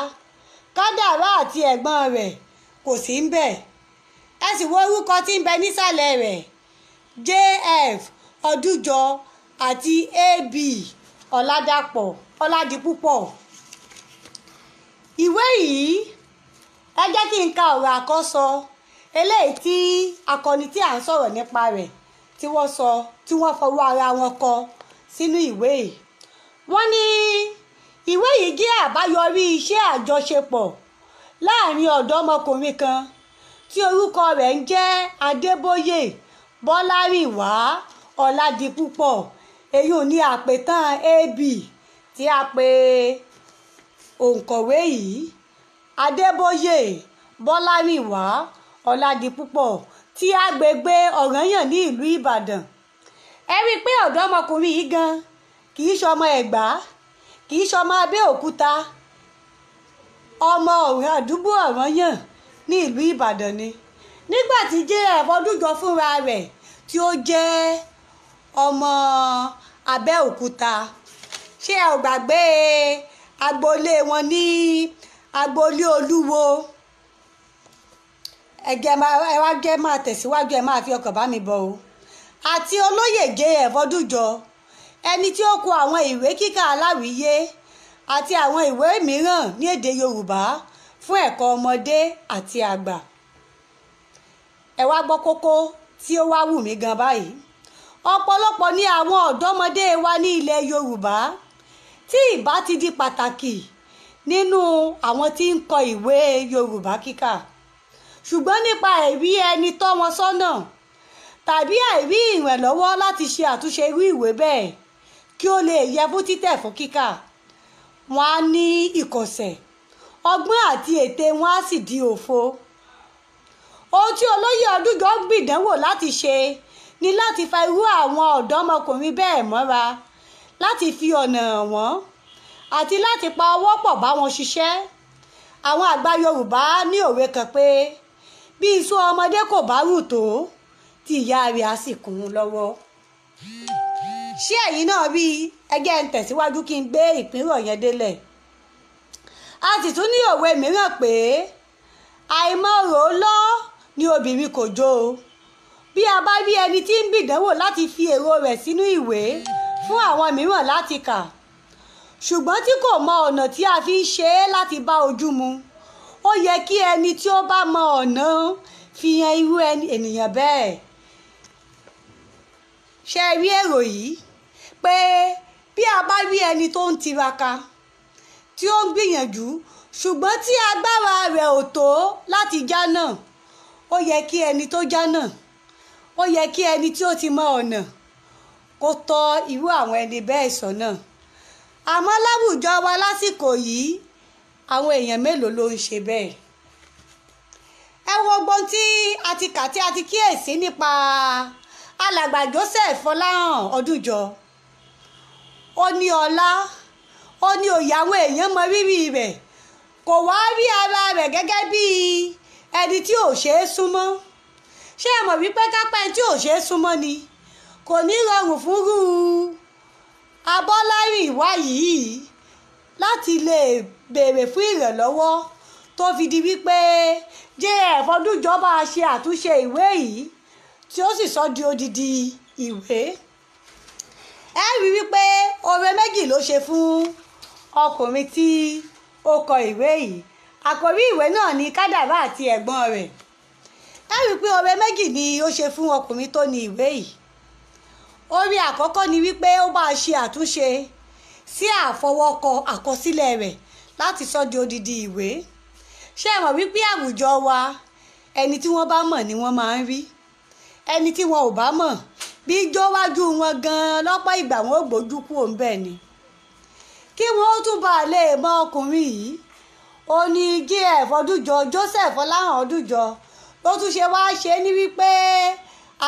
Kádàrá àti Ẹ̀gbọ́n rẹ̀ kò sí ń bẹ̀. Ẹ sì wo orúkọ tí ń bẹ nísàlẹ̀ rẹ̀, JF Ọdújọ àti AB Ọládàpọ̀ Ọládipúpọ̀. Ìwé yìí, ẹ jẹ́ kí n ka ọ̀rọ̀ àkọ́sọ eléyìí tí akọni tí à ń sọ̀rọ̀ nípa rẹ̀ tí wọ́n sọ, tí wọ́n fọwọ́ ara wọn kọ sínú ìwé yìí. Wọ́n ní ìwé yìí jẹ́ àbáyọrí iṣẹ́ àjọṣepọ̀ láàrin ọ̀dọ́mọkùnrin kan tí orúkọ rẹ̀ ń jẹ́ Adébóyè Bọ́lárìnwá Ọládipúpọ̀, èyí ò ní àpètàn AB tí a pè òǹkọ̀wé yìí, Adébóyè Bọ́lárìnwá Ọládipúpọ̀ tí agbègbè Ọ̀rànyàn ní ìlú Ìbàdàn. Ẹ rí i pé ọ̀dọ́mọkùnrin yìí gan kì í ṣọmọ Ẹ̀gbá, kì í ṣọmọ Abẹ́òkúta, ọmọ àdúgbò Ọ̀rànyàn ní ìlú Ìbàdàn ni. Nígbà tí JF Ọdújọ fúnra rẹ̀ tí ó jẹ́ ọmọ Abẹ́òkúta, ṣé ẹ ò gbàgbé agboolé wọn ní agboolé Olúwo? Ẹ wá jẹ́ máa tẹ̀síwájú, ẹ máa fi ọkàn bá mi bọ̀ o. Àti olóyè JF Ọdújọ, ẹni tí ó kọ àwọn ìwé kíkà aláwíyé àti àwọn ìwé mìíràn ní èdè Yorùbá fún ẹ̀kọ́ ọmọdé àti àgbà. Ẹ wá gbọ́ kókó tí ó wá wù mí gan báyìí. Ọ̀pọ̀lọpọ̀ ní àwọn ọ̀dọ́mọdé wa ní ilẹ̀ Yorùbá tí ìbá ti di pàtàkì nínú àwọn tí ń kọ ìwé Yorùbá kíkà, ṣùgbọ́n nípa àìrí ẹni tọ́ wọn sọ́nà tàbí àìrí ìrànlọ́wọ́ láti ṣe àtúnṣe irú ìwé bẹ́ẹ̀ kí ó lè yẹ fún títẹ̀ fún kíkà, wọn á ní ìkọ̀sẹ̀, ọgbọ́n àti ète wọn á sì di òfo. Ohun tí olóyè Ọdújọ gbìdánwò láti ṣe ni láti fa irú àwọn ọ̀dọ́mọkùnrin bẹ́ẹ̀ mọ́ra, láti fi ọ̀nà hàn wọ́n àti láti pa ọwọ́ pọ̀ bá wọn ṣiṣẹ́. Àwọn àgbà Yorùbá ní òwe kan pé bí iṣu ọmọdé kò bá rù tó, tí ìyá rẹ̀ á sì kún un lọ́wọ́. Ṣé ẹ̀yin náà rí? Ẹgẹ́ ń tẹ̀síwájú kí n gbé ìpínrọ̀ yẹn délẹ̀. A sì tún ní òwe mìíràn pé àìmọ̀rò lọ́ ni obìnrin kò jó o. Bí a bá rí ẹni tí ń gbìdánwò láti fi èrò rẹ̀ sínú ìwé fún àwọn mìíràn láti kà, ṣùgbọ́n tí kò mọ ọ̀nà tí a fi ń ṣe é láti bá ojú mu, ó yẹ kí ẹni tí ó bá mọ ọ̀nà fi hàn irú ènìyàn bẹ́ẹ̀. Ṣe rí èrò yìí pé bí a bá rí ẹni tó ń tiraka, tí ó ń gbìyànjú, ṣùgbọ́n tí agbára rẹ̀ ò tó láti jánà, ó yẹ kí ẹni tó jánà, ó yẹ kí ẹni tí ó ti mọ ọ̀nà kó tọ́ irú àwọn ẹni bẹ́ẹ̀ sọ́nà. Àmọ́ láwùjọ wa lásìkò yìí, àwọn èèyàn mélòó ló ń ṣe bẹ́ẹ̀? Ẹ wo gbogbo tí a ti kà tí a ti kíyèsí nípa alàgbà Joseph Fọláhàn Ọdúnjọ. Ó ní ọlá, ó ní òye, àwọn èèyàn mọ rírì rẹ̀, kò wá rí ara rẹ̀ gẹ́gẹ́ bí ẹni tí ò ṣe é súnmọ́. Ṣé ẹ mọ̀ wípé kápẹ́ tí ò ṣe é súnmọ́ ni kò ní rọrùn fúnrú Abọ́lárìnwá yìí láti lè béèrè fún ìrànlọ́wọ́ tó fi di wípé J.F. Ọdúnjọ bá ṣe àtúnṣe ìwé yìí tí ó sì sọ di odidi ìwé. Ẹ rí wípé oore méjì ló ṣe fún ọkùnrin tí ó kọ ìwé yìí. Àkòrí ìwé náà ni Kádàrá àti ẹ̀gbọ́n rẹ̀. Ẹ rí pé oore méjì ni ó ṣe fún ọkùnrin tó ní ìwé yìí. Oore àkọ́kọ́ ni wípé ó bá ṣe àtúnṣe sí àfọwọ́kọ àkọsílẹ̀ rẹ̀ láti sọ di odidi ìwé. Ṣé ẹ mọ̀ wípé àwùjọ wa, ẹni tí wọ́n bá mọ̀ ni wọ́n máa ń rí, ẹni tí wọn ò bá mọ̀ bí jówájú wọn gan-an lọ́pọ̀ ìgbà wọn ò gbójú kúrò ńbẹ̀ ni. Kí wọ́n ó tún bá lè mọ ọkùnrin yìí, ó ní J.F. Ọdúnjọ, Joseph Fọláhàn Ọdúnjọ ló tún ṣe wá ṣe ní wípé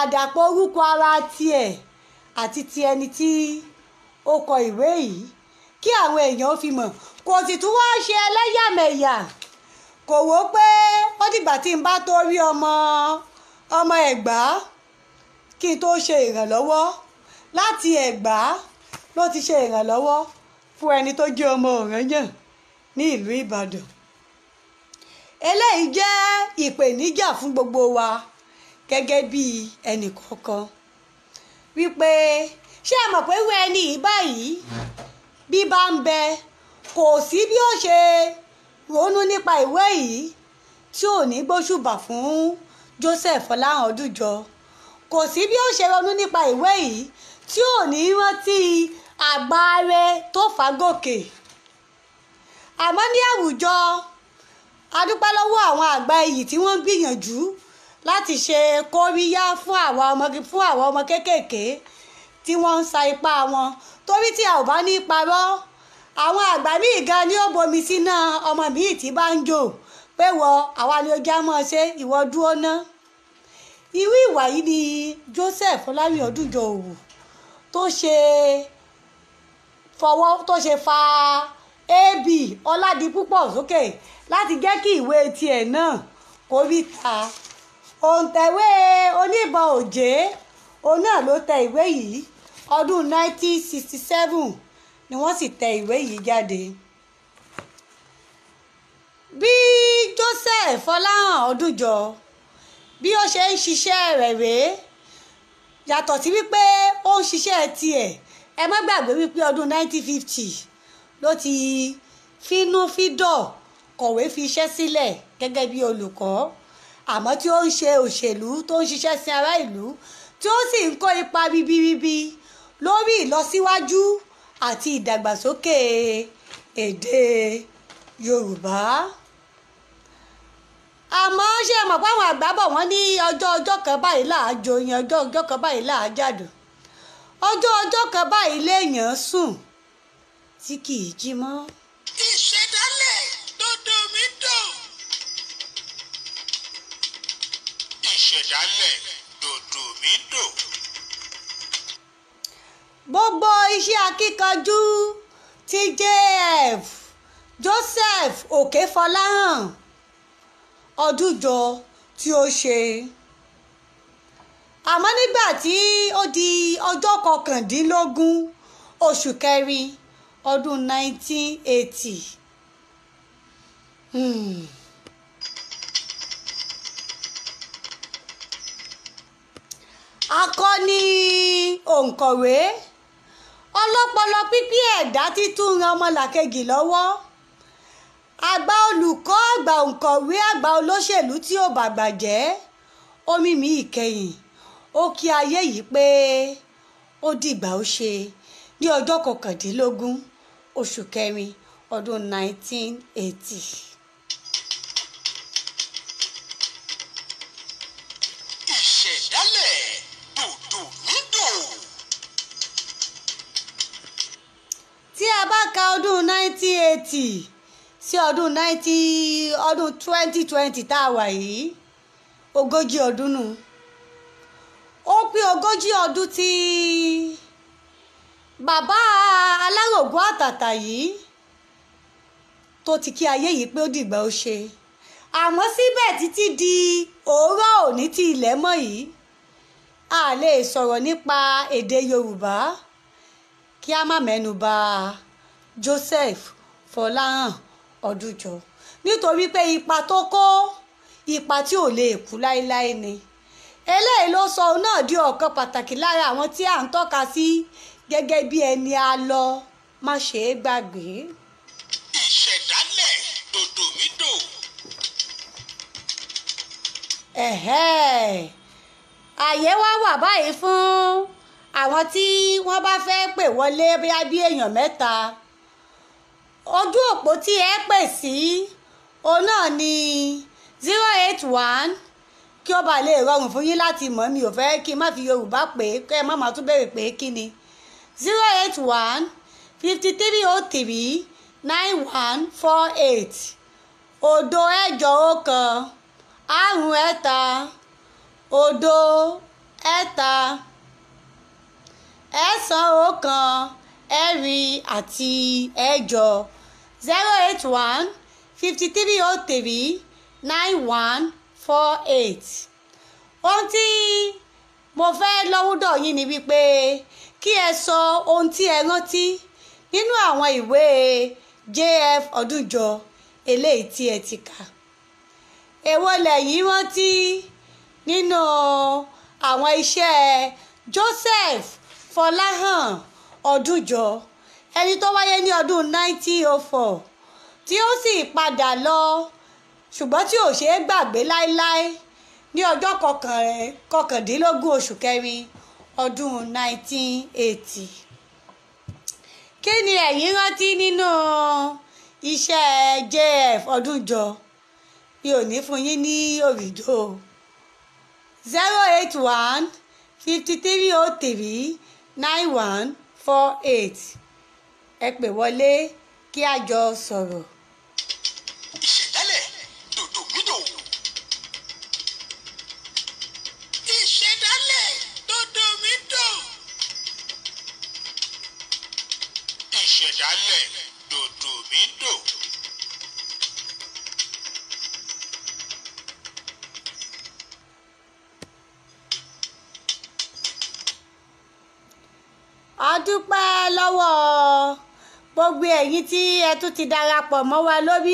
àdàpọ̀ orúkọ ara tiẹ̀ àti ti ẹni tí ó kọ ìwé yìí kí àwọn èèyàn fi mọ̀. Kò sì tún wá ṣe ẹlẹ́yàmẹ̀yà, kò wò pé ó dìgbà tí n bá tó rí ọmọ Ẹ̀gbá kí n tó ṣe ìrànlọ́wọ́. Láti Ẹ̀gbá ló ti ṣe ìrànlọ́wọ́ fún ẹni tó jẹ́ ọmọ Ọ̀rànyàn ní ìlú Ìbàdàn. Eléyìí jẹ́ ìpèníjà fún gbogbo wa gẹ́gẹ́ bí ẹnì kọ̀ọ̀kan wípé ṣé ẹ mọ̀ pé irú ẹni yìí báyìí bí bá ń bẹ, kò sí bí ó ṣe ronú nípa ìwé yìí tí ò ní gbóṣùbà fún Joseph Fọláhàn Ọdúnjọ. Kò sí bí ó ṣe ronú nípa ìwé yìí tí ò ní rántí àgbáre tó fàgòkè. Àmọ́ ní àwùjọ, a dúpẹ́ lọ́wọ́ àwọn àgbà iyì tí wọ́n ń gbìyànjú láti ṣe kóríyá fún àwọn ọmọ kéékèèké tí wọ́n ń sa ipá wọn, torí tí a ò bá ní parọ́, àwọn àgbà míì gan ni ó bomi síná ọmọ míì tí bá ń jò pé wọ àwa ni ó já mọ́ ṣe, ìwọ dúró ná. Irú ìwà yìí ni Joseph Fọláhàn Ọdúnjọ òwò tó ṣe fọwọ́ tó ṣe fa AB Ọládipúpọ̀ sókè láti jẹ́ kí ìwé tiẹ̀ náà kó rí ta. Òǹtẹ̀wé oníbọn òjé òun náà ló tẹ ìwé yìí. Ọdún 1967 ni wọ́n sì tẹ ìwé yìí jáde. Bí Joseph Fọláhàn Ọdúnjọ bí ó ṣe ń ṣiṣẹ́ rẹ̀ rèé, yàtọ̀ sí wípé ó ń ṣiṣẹ́ tiẹ̀, ẹ má gbàgbé wípé ọdún 1950 ló ti fínúfíndọ̀ kọ̀wé fi iṣẹ́ sílẹ̀ gẹ́gẹ́ bí olùkọ́, àmọ́ tí ó ń ṣe òṣèlú, tó ń ṣiṣẹ́ sí ará ìlú, tí ó sì ń kó ipa ribiribi lórí ìlọsíwájú àti ìdàgbàsókè èdè Yorùbá. Àmọ́ ṣé ẹ mọ̀ pé àwọn àgbà bọ̀ wọ́n ní ọjọ́ ọjọ́ kan báyìí là á joyin, ọjọ́ ọjọ́ kan báyìí là á jàdùn, ọjọ́ ọjọ́ kan báyìí léèyàn sùn tí kì í jí mọ́. Ìṣẹ̀dálẹ̀ dòdò mi dò. Ìṣẹ̀dálẹ̀ dòdò mi dò. Gbogbo iṣẹ́ akíkanjú tí J.F. Joseph Òkè-Fọláhàn Ọdúnjọ tí ó ṣe. Àmọ́ nígbà tí ó di ọjọ́ 19 oṣù kẹrin ọdún 1980. Akọni òǹkọ̀wé, ọlọ́pọlọ pípé ẹ̀dá títún ran ọmọlàkejì lọ́wọ́, àgbà olùkọ́, àgbà òǹkọ̀wé, àgbà olóṣèlú tí ò bàgbà jẹ́, omi mi ìkẹyìn ó kí ayé yìí pé ó dìgbà ó ṣe ní ọjọ́ 19 oṣù kẹrin ọdún 1980. Ìṣẹ̀dálẹ̀ dòdòmídò. Tí a bá ka ọdún 1980 sí ọdún 2020 tá a wà yìí, 40 ọdún nù. Ó pé 40 ọdún tí bàbá Alárògún Àtàtà yìí tó ti kí ayé yìí pé ó dìgbà ó ṣe. Àmọ́ síbẹ̀ títí di òórọ̀ òní tí ilẹ̀ mọ́ yìí, a lè sọ̀rọ̀ nípa èdè Yorùbá kí a má mẹ́nu bà Joseph Fọláhàn Ọdúnjọ, nítorí pé ipa tó kó, ipa tí ò lè kú láéláé ni. Eléyìí ló sọ òun náà di ọ̀kan pàtàkì lára àwọn tí à ń tọ́ka sí gẹ́gẹ́ bí ẹni a lọ má ṣe é gbàgbé. Ìṣẹ̀dálẹ̀ dòdòmídò. Ẹ̀hẹ́, àyè wá wà báyìí fún àwọn tí wọ́n bá fẹ́ pè wọlé bóyá bí èèyàn mẹ́ta. Ojú òpó tí ẹ pè sí òun náà ni 081, kí ó bá lè rọrùn fún yín láti mọ̀, mi ò fẹ́ kí n má fi Yorùbá pè é kẹ́ ẹ má máa tún béèrè pé kí ni. 081 53 03 9148, 0 8 1 5 3 0 3 6 1 4 àti 8. 081 53 03 9148. Ohun tí mo fẹ́ lọ́wọ́dọ̀ yín ni wípé kí ẹ sọ ohun tí ẹ rántí nínú àwọn ìwé J.F. Ọdúnjọ eléyìí tí ẹ ti kà. Èwo lẹ̀yin rántí nínú àwọn iṣẹ́ Joseph Fọláhàn Ọdúnjọ, ẹni tó wáyé ní ọdún 1904 tí ó sì padà lọ ṣùgbọ́n tí ò ṣeé gbàgbé láéláé ní ọjọ́ 19 oṣù kẹrin ọdún 1980. Kí ni ẹ̀yin rántí nínú iṣẹ́ J.F. Ọdúnjọ? Mi ò ní fún yín ní òrìjó. 081 53 03 9148. Ẹ pè wọlé kí a jọ sọ̀rọ̀. Ìṣẹ̀dálẹ̀ dòdòmídò. Ìṣẹ̀dálẹ̀ dòdòmídò. Ìṣẹ̀dálẹ̀ dòdòmídò. A dúpẹ́ lọ́wọ́ gbogbo ẹ̀yin tí ẹ tún ti darapọ̀ mọ́ wa lórí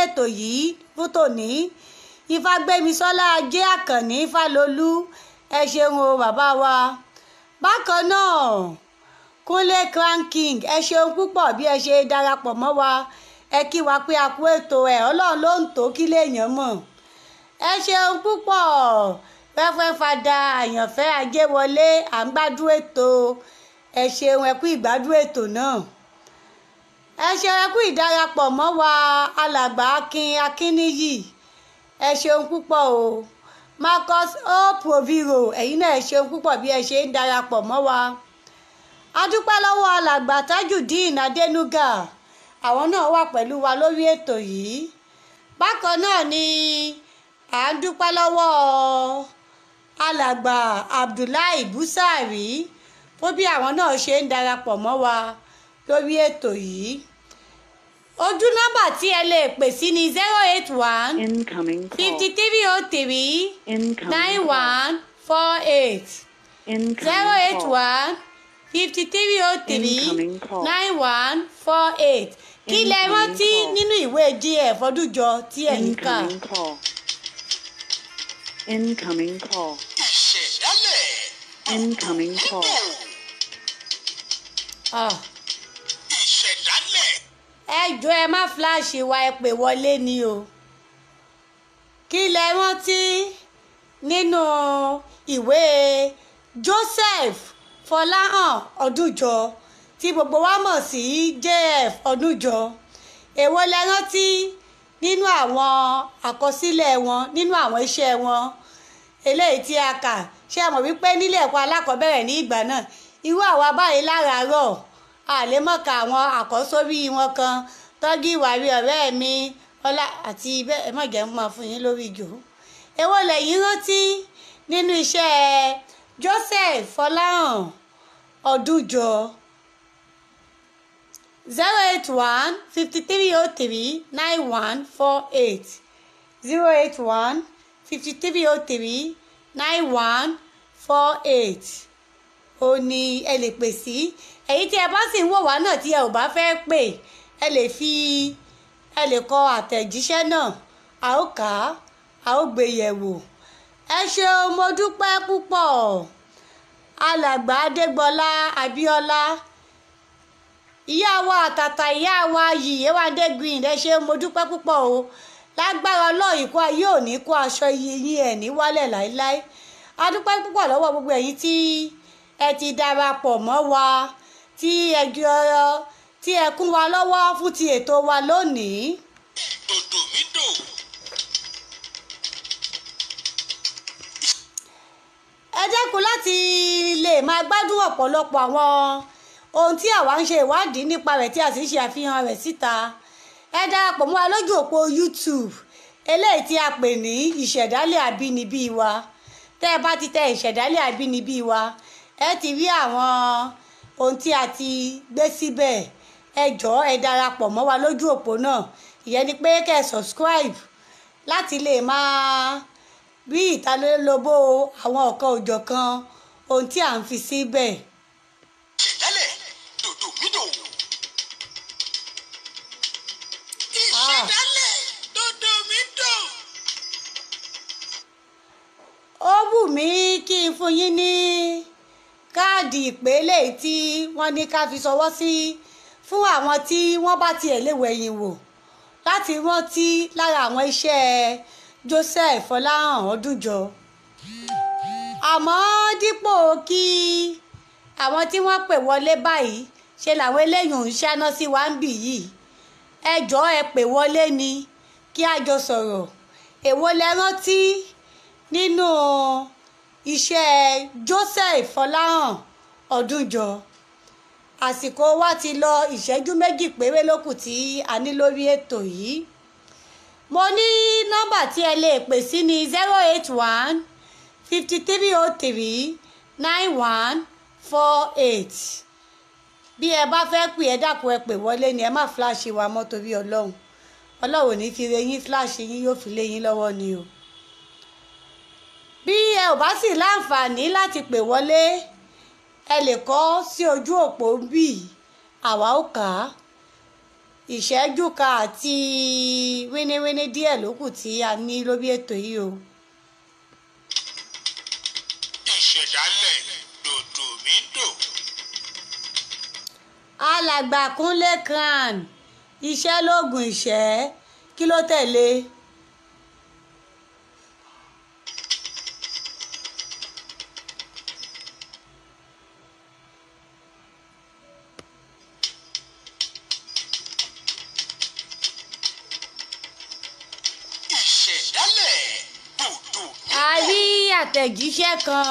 ètò yìí fún tòní. Ifágbémisọ́lá Ajé Àkànní Fálolú, ẹ ṣeun o bàbá wa. Bákan náà Kúnlé Crown King, ẹ ṣeun púpọ̀ bí ẹ ṣe darapọ̀ mọ́ wa. Ẹ kí wa pé a kú ètò ẹ̀, Ọlọ́run ló ń tó kí léèyàn mọ̀. Ẹ ṣeun púpọ̀ Reverend Fada Àyànfẹ́ Ajéwọlé, à ń gbádùn ètò. Ẹ ṣeun, ẹ kú ìgbádùn ètò náà. Ẹ ṣeun, ẹ kú ìdarapọ̀ mọ́ wa alàgbà Akin Akínníyì, ẹ ṣeun púpọ̀ o. Marcus O Proviro, ẹ̀yin náà ẹ ṣeun púpọ̀ bí ẹ ṣe ń darapọ̀ mọ́ wa. A dúpẹ́ lọ́wọ́ alàgbà Tajudeen Adénúgà, àwọn náà wà pẹ̀lú wa lórí ètò yìí. Bákan náà ni à ń dúpẹ́ lọ́wọ́ alàgbà Abdullahi Busari fún bí àwọn náà ṣe ń darapọ̀ mọ́ wa lórí ètò yìí. Ojú nọ́mbà tí ẹ lè pè sí ni 081 Incoming call. 53 03 Incoming call. 9148. Incoming 081 call. 53 03 Incoming call. 9148. Kí lẹ Incoming rántí call. nínú ìwé J.F. Ọdúnjọ tí ẹ̀ ń kà? Incoming call. Incoming call. Ìṣẹ̀dálẹ̀. Ìṣẹ̀dálẹ̀ Incoming call. Ah. Ìṣẹ̀dálẹ̀ Ẹ jọ̀ọ́, ẹ má flash wa, ẹ pè wọlé ni o. Kí lẹ rántí nínú ìwé Joseph Fọláhàn Ọdúnjọ tí gbogbo wa mọ̀ sí JF Ọdúnjọ? Èwo lẹ rántí nínú àwọn àkọsílẹ̀ wọn, nínú àwọn iṣẹ́ wọn eléyìí tí a kà? Ṣé ẹ mọ̀ wípé nílé ẹ̀kọ́ alákọ̀ọ́bẹ̀rẹ̀ ní ìgbà náà, irú àwa báyìí láràárọ̀ àlèmọ̀ọ́kà àwọn àkọ́sórí wọn kan, tọ́jú ìwà rí ọ̀rẹ́ mi ọlá àti bẹ́ẹ̀. Ẹ má jẹ́ ń máa fún yín lórí ìjò. Èwo lẹ̀yin rántí nínú iṣẹ́ Joseph Fọláhàn Ọdúnjọ? 08153039148, 08153039148 ó ní ẹ lè pè sí. Èyí tí ẹ bá sì ń wò wá náà, tí ẹ ò bá fẹ́ pè, ẹ lè kọ àtẹ̀jíṣẹ́ náà, a ó kà á, a ó gbé yẹ̀wò. Ẹ ṣeun, mo dúpẹ́ púpọ̀. Alàgbà Adégbọlá Abíọ́lá, ìyá wa àtàtà, ìyá wa yìí, Yéwándé Green, ẹ ṣeun, mo dúpẹ́ púpọ̀ o. Lágbára Ọlọ́run, ìkó ayé ò ní kó aṣọ iyì yín, ẹ̀ ní wálẹ̀ láéláé. A dúpẹ́ púpọ̀ lọ́wọ́ gbogbo ẹ̀yin tí ẹ ti darapọ̀ mọ́ wa, tí ẹ jọ tí ẹ kún wa lọ́wọ́ fún ti ètò wa lónìí. Dòdòmídò. Ẹ dẹ́kun láti lè máa gbádùn ọ̀pọ̀lọpọ̀ àwọn ohun tí àwa ń ṣe ìwádìí nípa rẹ̀, tí a sì ń ṣe àfihàn rẹ̀ síta. Ẹ darapọ̀ mọ́ wa lójú òpó YouTube eléyìí tí a pè ní Ìṣẹ̀dálẹ̀ Àbínibí Wa. Tẹ́ ẹ bá ti tẹ Ìṣẹ̀dálẹ̀ Àbínibí Wa, ẹ ti rí àwọn ohun tí a ti gbé síbẹ̀. Ẹ jọ̀ọ́, ẹ darapọ̀ mọ́ wa lójú òpó náà. Ìyẹn ni pé kẹ́ ẹ subscribe láti lè máa rí ìtalólobó àwọn ọ̀kan òjọ̀kan ohun tí à ń fi síbẹ̀. Ìṣẹ̀dálẹ̀ dòdòmídò. Ìṣẹ̀dálẹ̀ dòdòmídò. Ó wù mí kí n fún yín ní káàdì ìpele tí wọ́n ní ká fi ṣọwọ́ sí fún àwọn tí wọ́n bá tiẹ̀ lè wẹ̀yìn wò láti rántí lára àwọn iṣẹ́ Joseph Fọláhàn Ọdúnjọ. Àmọ́ dípò kí àwọn tí wọ́n pè wọlé báyìí, ṣe làwọn eléyìí ń ṣáná sí wa ń bì yìí. Ẹ jọ̀ọ́, ẹ pè wọlé ni kí a jọ sọ̀rọ̀. Èwo lẹ rántí nínú iṣẹ́ Joseph Fọláhàn Ọdúnjọ? Àsìkò wa ti lọ, ìṣẹ́jú 2 péré ló kù tí a ní lórí ètò yìí. Mo ní nọ́mbà tí ẹ lè pè sí ní 08153039148. Bí ẹ bá fẹ́ pè, ẹ dákun, ẹ pè wọlé ni. Ẹ má flash wa mọ́ torí Ọlọ́run. Ọlọ́run ò ní fi re yín flash yín, yóò fi lé yín lọ́wọ́ ni o. Bí ẹ ò bá sì láǹfààní láti pè wọlé, ẹ lè kọ sí ojú òpó bí àwa ó kà á. Ìṣẹ́jú kan àti wíníwíní díẹ̀ ló kù tí a ní lórí ètò yìí o. Ìṣẹ̀dálẹ̀ dòdòmídò. Alàgbà Kúnlé Crown, iṣẹ́ lóògùn ìṣẹ́, kí ló tẹ̀lé? Ìṣẹ̀dálẹ̀ dòdòmídò. A rí àtẹ̀jíṣẹ́ kan.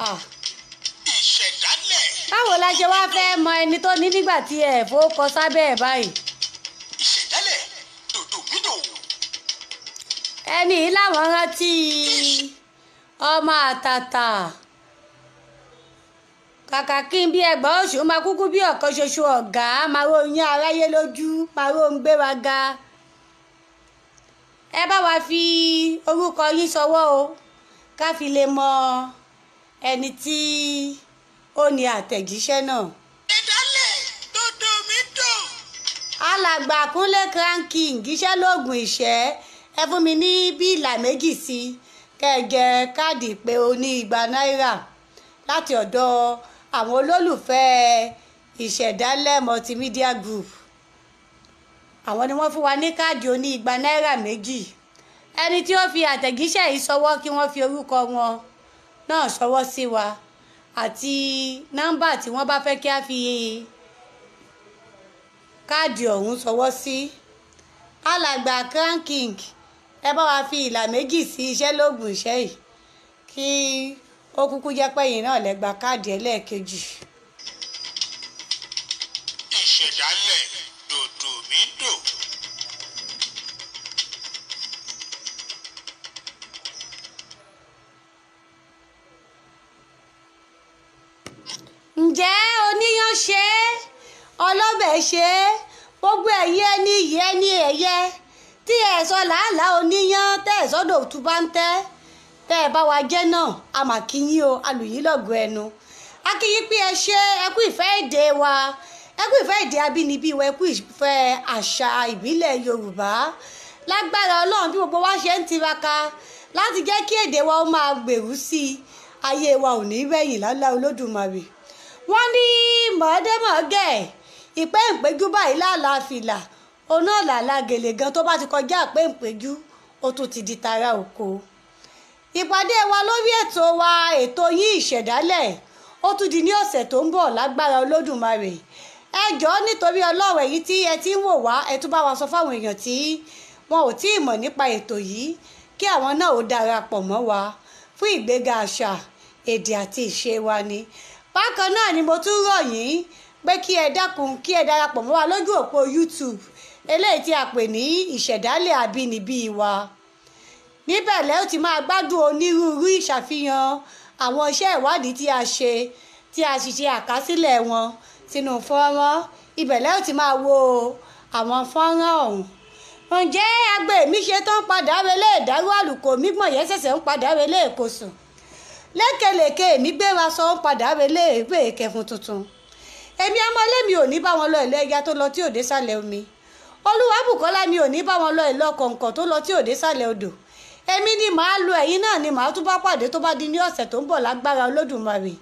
Ah. Ìṣẹ̀dálẹ̀. Báwo la ṣe wá fẹ́ mọ ẹni tó ní nígbà tí ẹ fowókọ sábẹ́ ẹ̀ báyìí? Ìṣẹ̀dálẹ̀ dòdòmídò. Ẹni yìí làwọn rántí ọmọ àtàtà, kàkà kí n bí ẹgbàá oṣù máa kúkú bí ọ̀kan ṣoṣo ọ̀gá máa ró yín aráyé lójú, máa ró ń gbéraga. Ẹ bá wa fi orúkọ yín ṣọwọ́ o, ká fi lè mọ ẹni tí ó ní àtẹ̀jíṣẹ́ náà. Ìṣẹ̀dálẹ̀ dòdòmídò. Alàgbà Kúnlé Crown King, iṣẹ́ lóògùn ìṣẹ́, ẹ fún mi ní bí ìlà méjì sí i. Kẹ́ ẹ jẹ káàdì ìpè oní 2 náírà láti ọ̀dọ̀ àwọn olólùfẹ́ Ìṣẹ̀dálẹ̀ Multimedia Group. Àwọn ni wọ́n fún wa ní káàdì oní 2 náírà méjì. Ẹni tí ó fi àtẹ̀jíṣẹ́ yìí ṣọwọ́ kí wọ́n fi orúkọ wọn náà ṣọwọ́ sí wa àti nọ́mbà tí wọ́n bá fẹ́ kí a fi káàdì ọ̀hún ṣọwọ́ sí. Alàgbà Crown King, ẹ bá wa fi ìlà méjì sí iṣẹ́ lóògùn iṣẹ́ yìí kí ó kúkú jẹ́ pé ẹ̀yin náà lẹ gba káàdì ẹlẹ́ẹ̀kejì. Ìṣẹ̀dálẹ̀ dòdò mi dò. Ǹjẹ́ oníyán ṣe é, ọlọ́bẹ̀ ṣe é, gbogbo ẹ̀yin ẹni yìí ẹni ẹ̀yẹ tí ẹ sọ làálàá oníyán tẹ́ ẹ sọ́dọ̀ òtún bá ń tẹ́ tẹ́ ẹ bá wa jẹ́ náà, a mà kí yín o, alùyí lọ́gọ̀ ẹnu. A kí yín pé ẹ ṣe, ẹ kú ìfẹ́ èdè wa, ẹ kú ìfẹ́ èdè abínibí wa, ẹ kú ìfẹ́ àṣà ìbílẹ̀ Yorùbá. Lágbára Ọlọ́run, bí gbogbo wa ṣe ń tiraka láti jẹ́ kí èdè wa ó máa gbèrú sí i, ayé wa ò ní rẹ̀yìn lálá Olódùmarè. Wọ́n ní mọ̀ọ́dẹ́mọ̀ọ́gẹ̀ ìpẹ́ ìpéjú báyìí lálàá fìlà, oná làlá gèlè gan tó bá ti kọjá ìpẹ́ ìpéjú, ó tún ti di tara oko. Ìpàdé wa lórí ètò wa, ètò yín Ìṣẹ̀dálẹ̀, ó tún di ní ọ̀sẹ̀ tó ń bọ̀ lágbára Olódùmarè. Ẹ jọ̀ọ́ nítorí Ọlọ́run, èyí tí ẹ ti ń wò wá, ẹ tún bá wa sọ fáwọn èèyàn tí wọn ò tí ì mọ̀ nípa ètò yìí kí àwọn náà ó darapọ̀ mọ́ wa fún ìgbéga àṣà, èdè àti ìṣe wa ni. Bákan náà ni mo tún rọ̀ yín pé kí ẹ dákun kí ẹ darapọ̀ mọ́ wa lójú òpó YouTube eléyìí tí a pè ní Ìṣẹ̀dálẹ̀ Àbínibí wa. Níbẹ̀ lẹ́ ó ti máa gbádùn onírúurú ìṣàfihàn àwọn iṣẹ́ ìwádìí tí a ṣe, tí a sì ṣe àkásílẹ̀ wọn sínú fọ́nrán. Ibẹ̀ lẹ́ ó ti máa wo àwọn fọ́nrán ọ̀hún. Ǹjẹ́ agbe mi ṣe tán padà relé ìdárò àlùkò mi gbọ̀n yẹn ṣẹ̀ṣẹ̀ ń padà relé èkó sùn. Lékelèké mi gbéra sọ ń padà relé ìwé ìkẹfun tuntun. Èmi ọmọlé mi ò ní bá wọn lọ ìlú ẹja tó lọ tí ò dé sàlẹ̀ omi. Olúwabùkọ́lá mi ò ní bá wọn lọ ìlú ọkọ̀ǹkọ̀ tó lọ tí ò dé sàlẹ̀ odò. Èmi ni màá lo ẹ̀yin náà ni màá tún bá pàdé tó bá di ní ọ̀sẹ̀ tó ń bọ̀ lágbára Olódùmarè.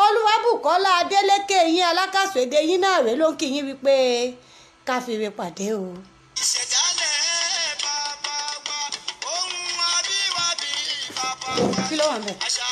Olúwabùkọ́lá Adélékè yín alákàsọ èdè yín náà rèé ló ń kí yín wípé ká fi re pàdé o. Ìṣẹ̀dálẹ̀ bàbá wa, ohun àbíwábí bàbá wa. Kí ló wà ńbẹ̀? Àṣà.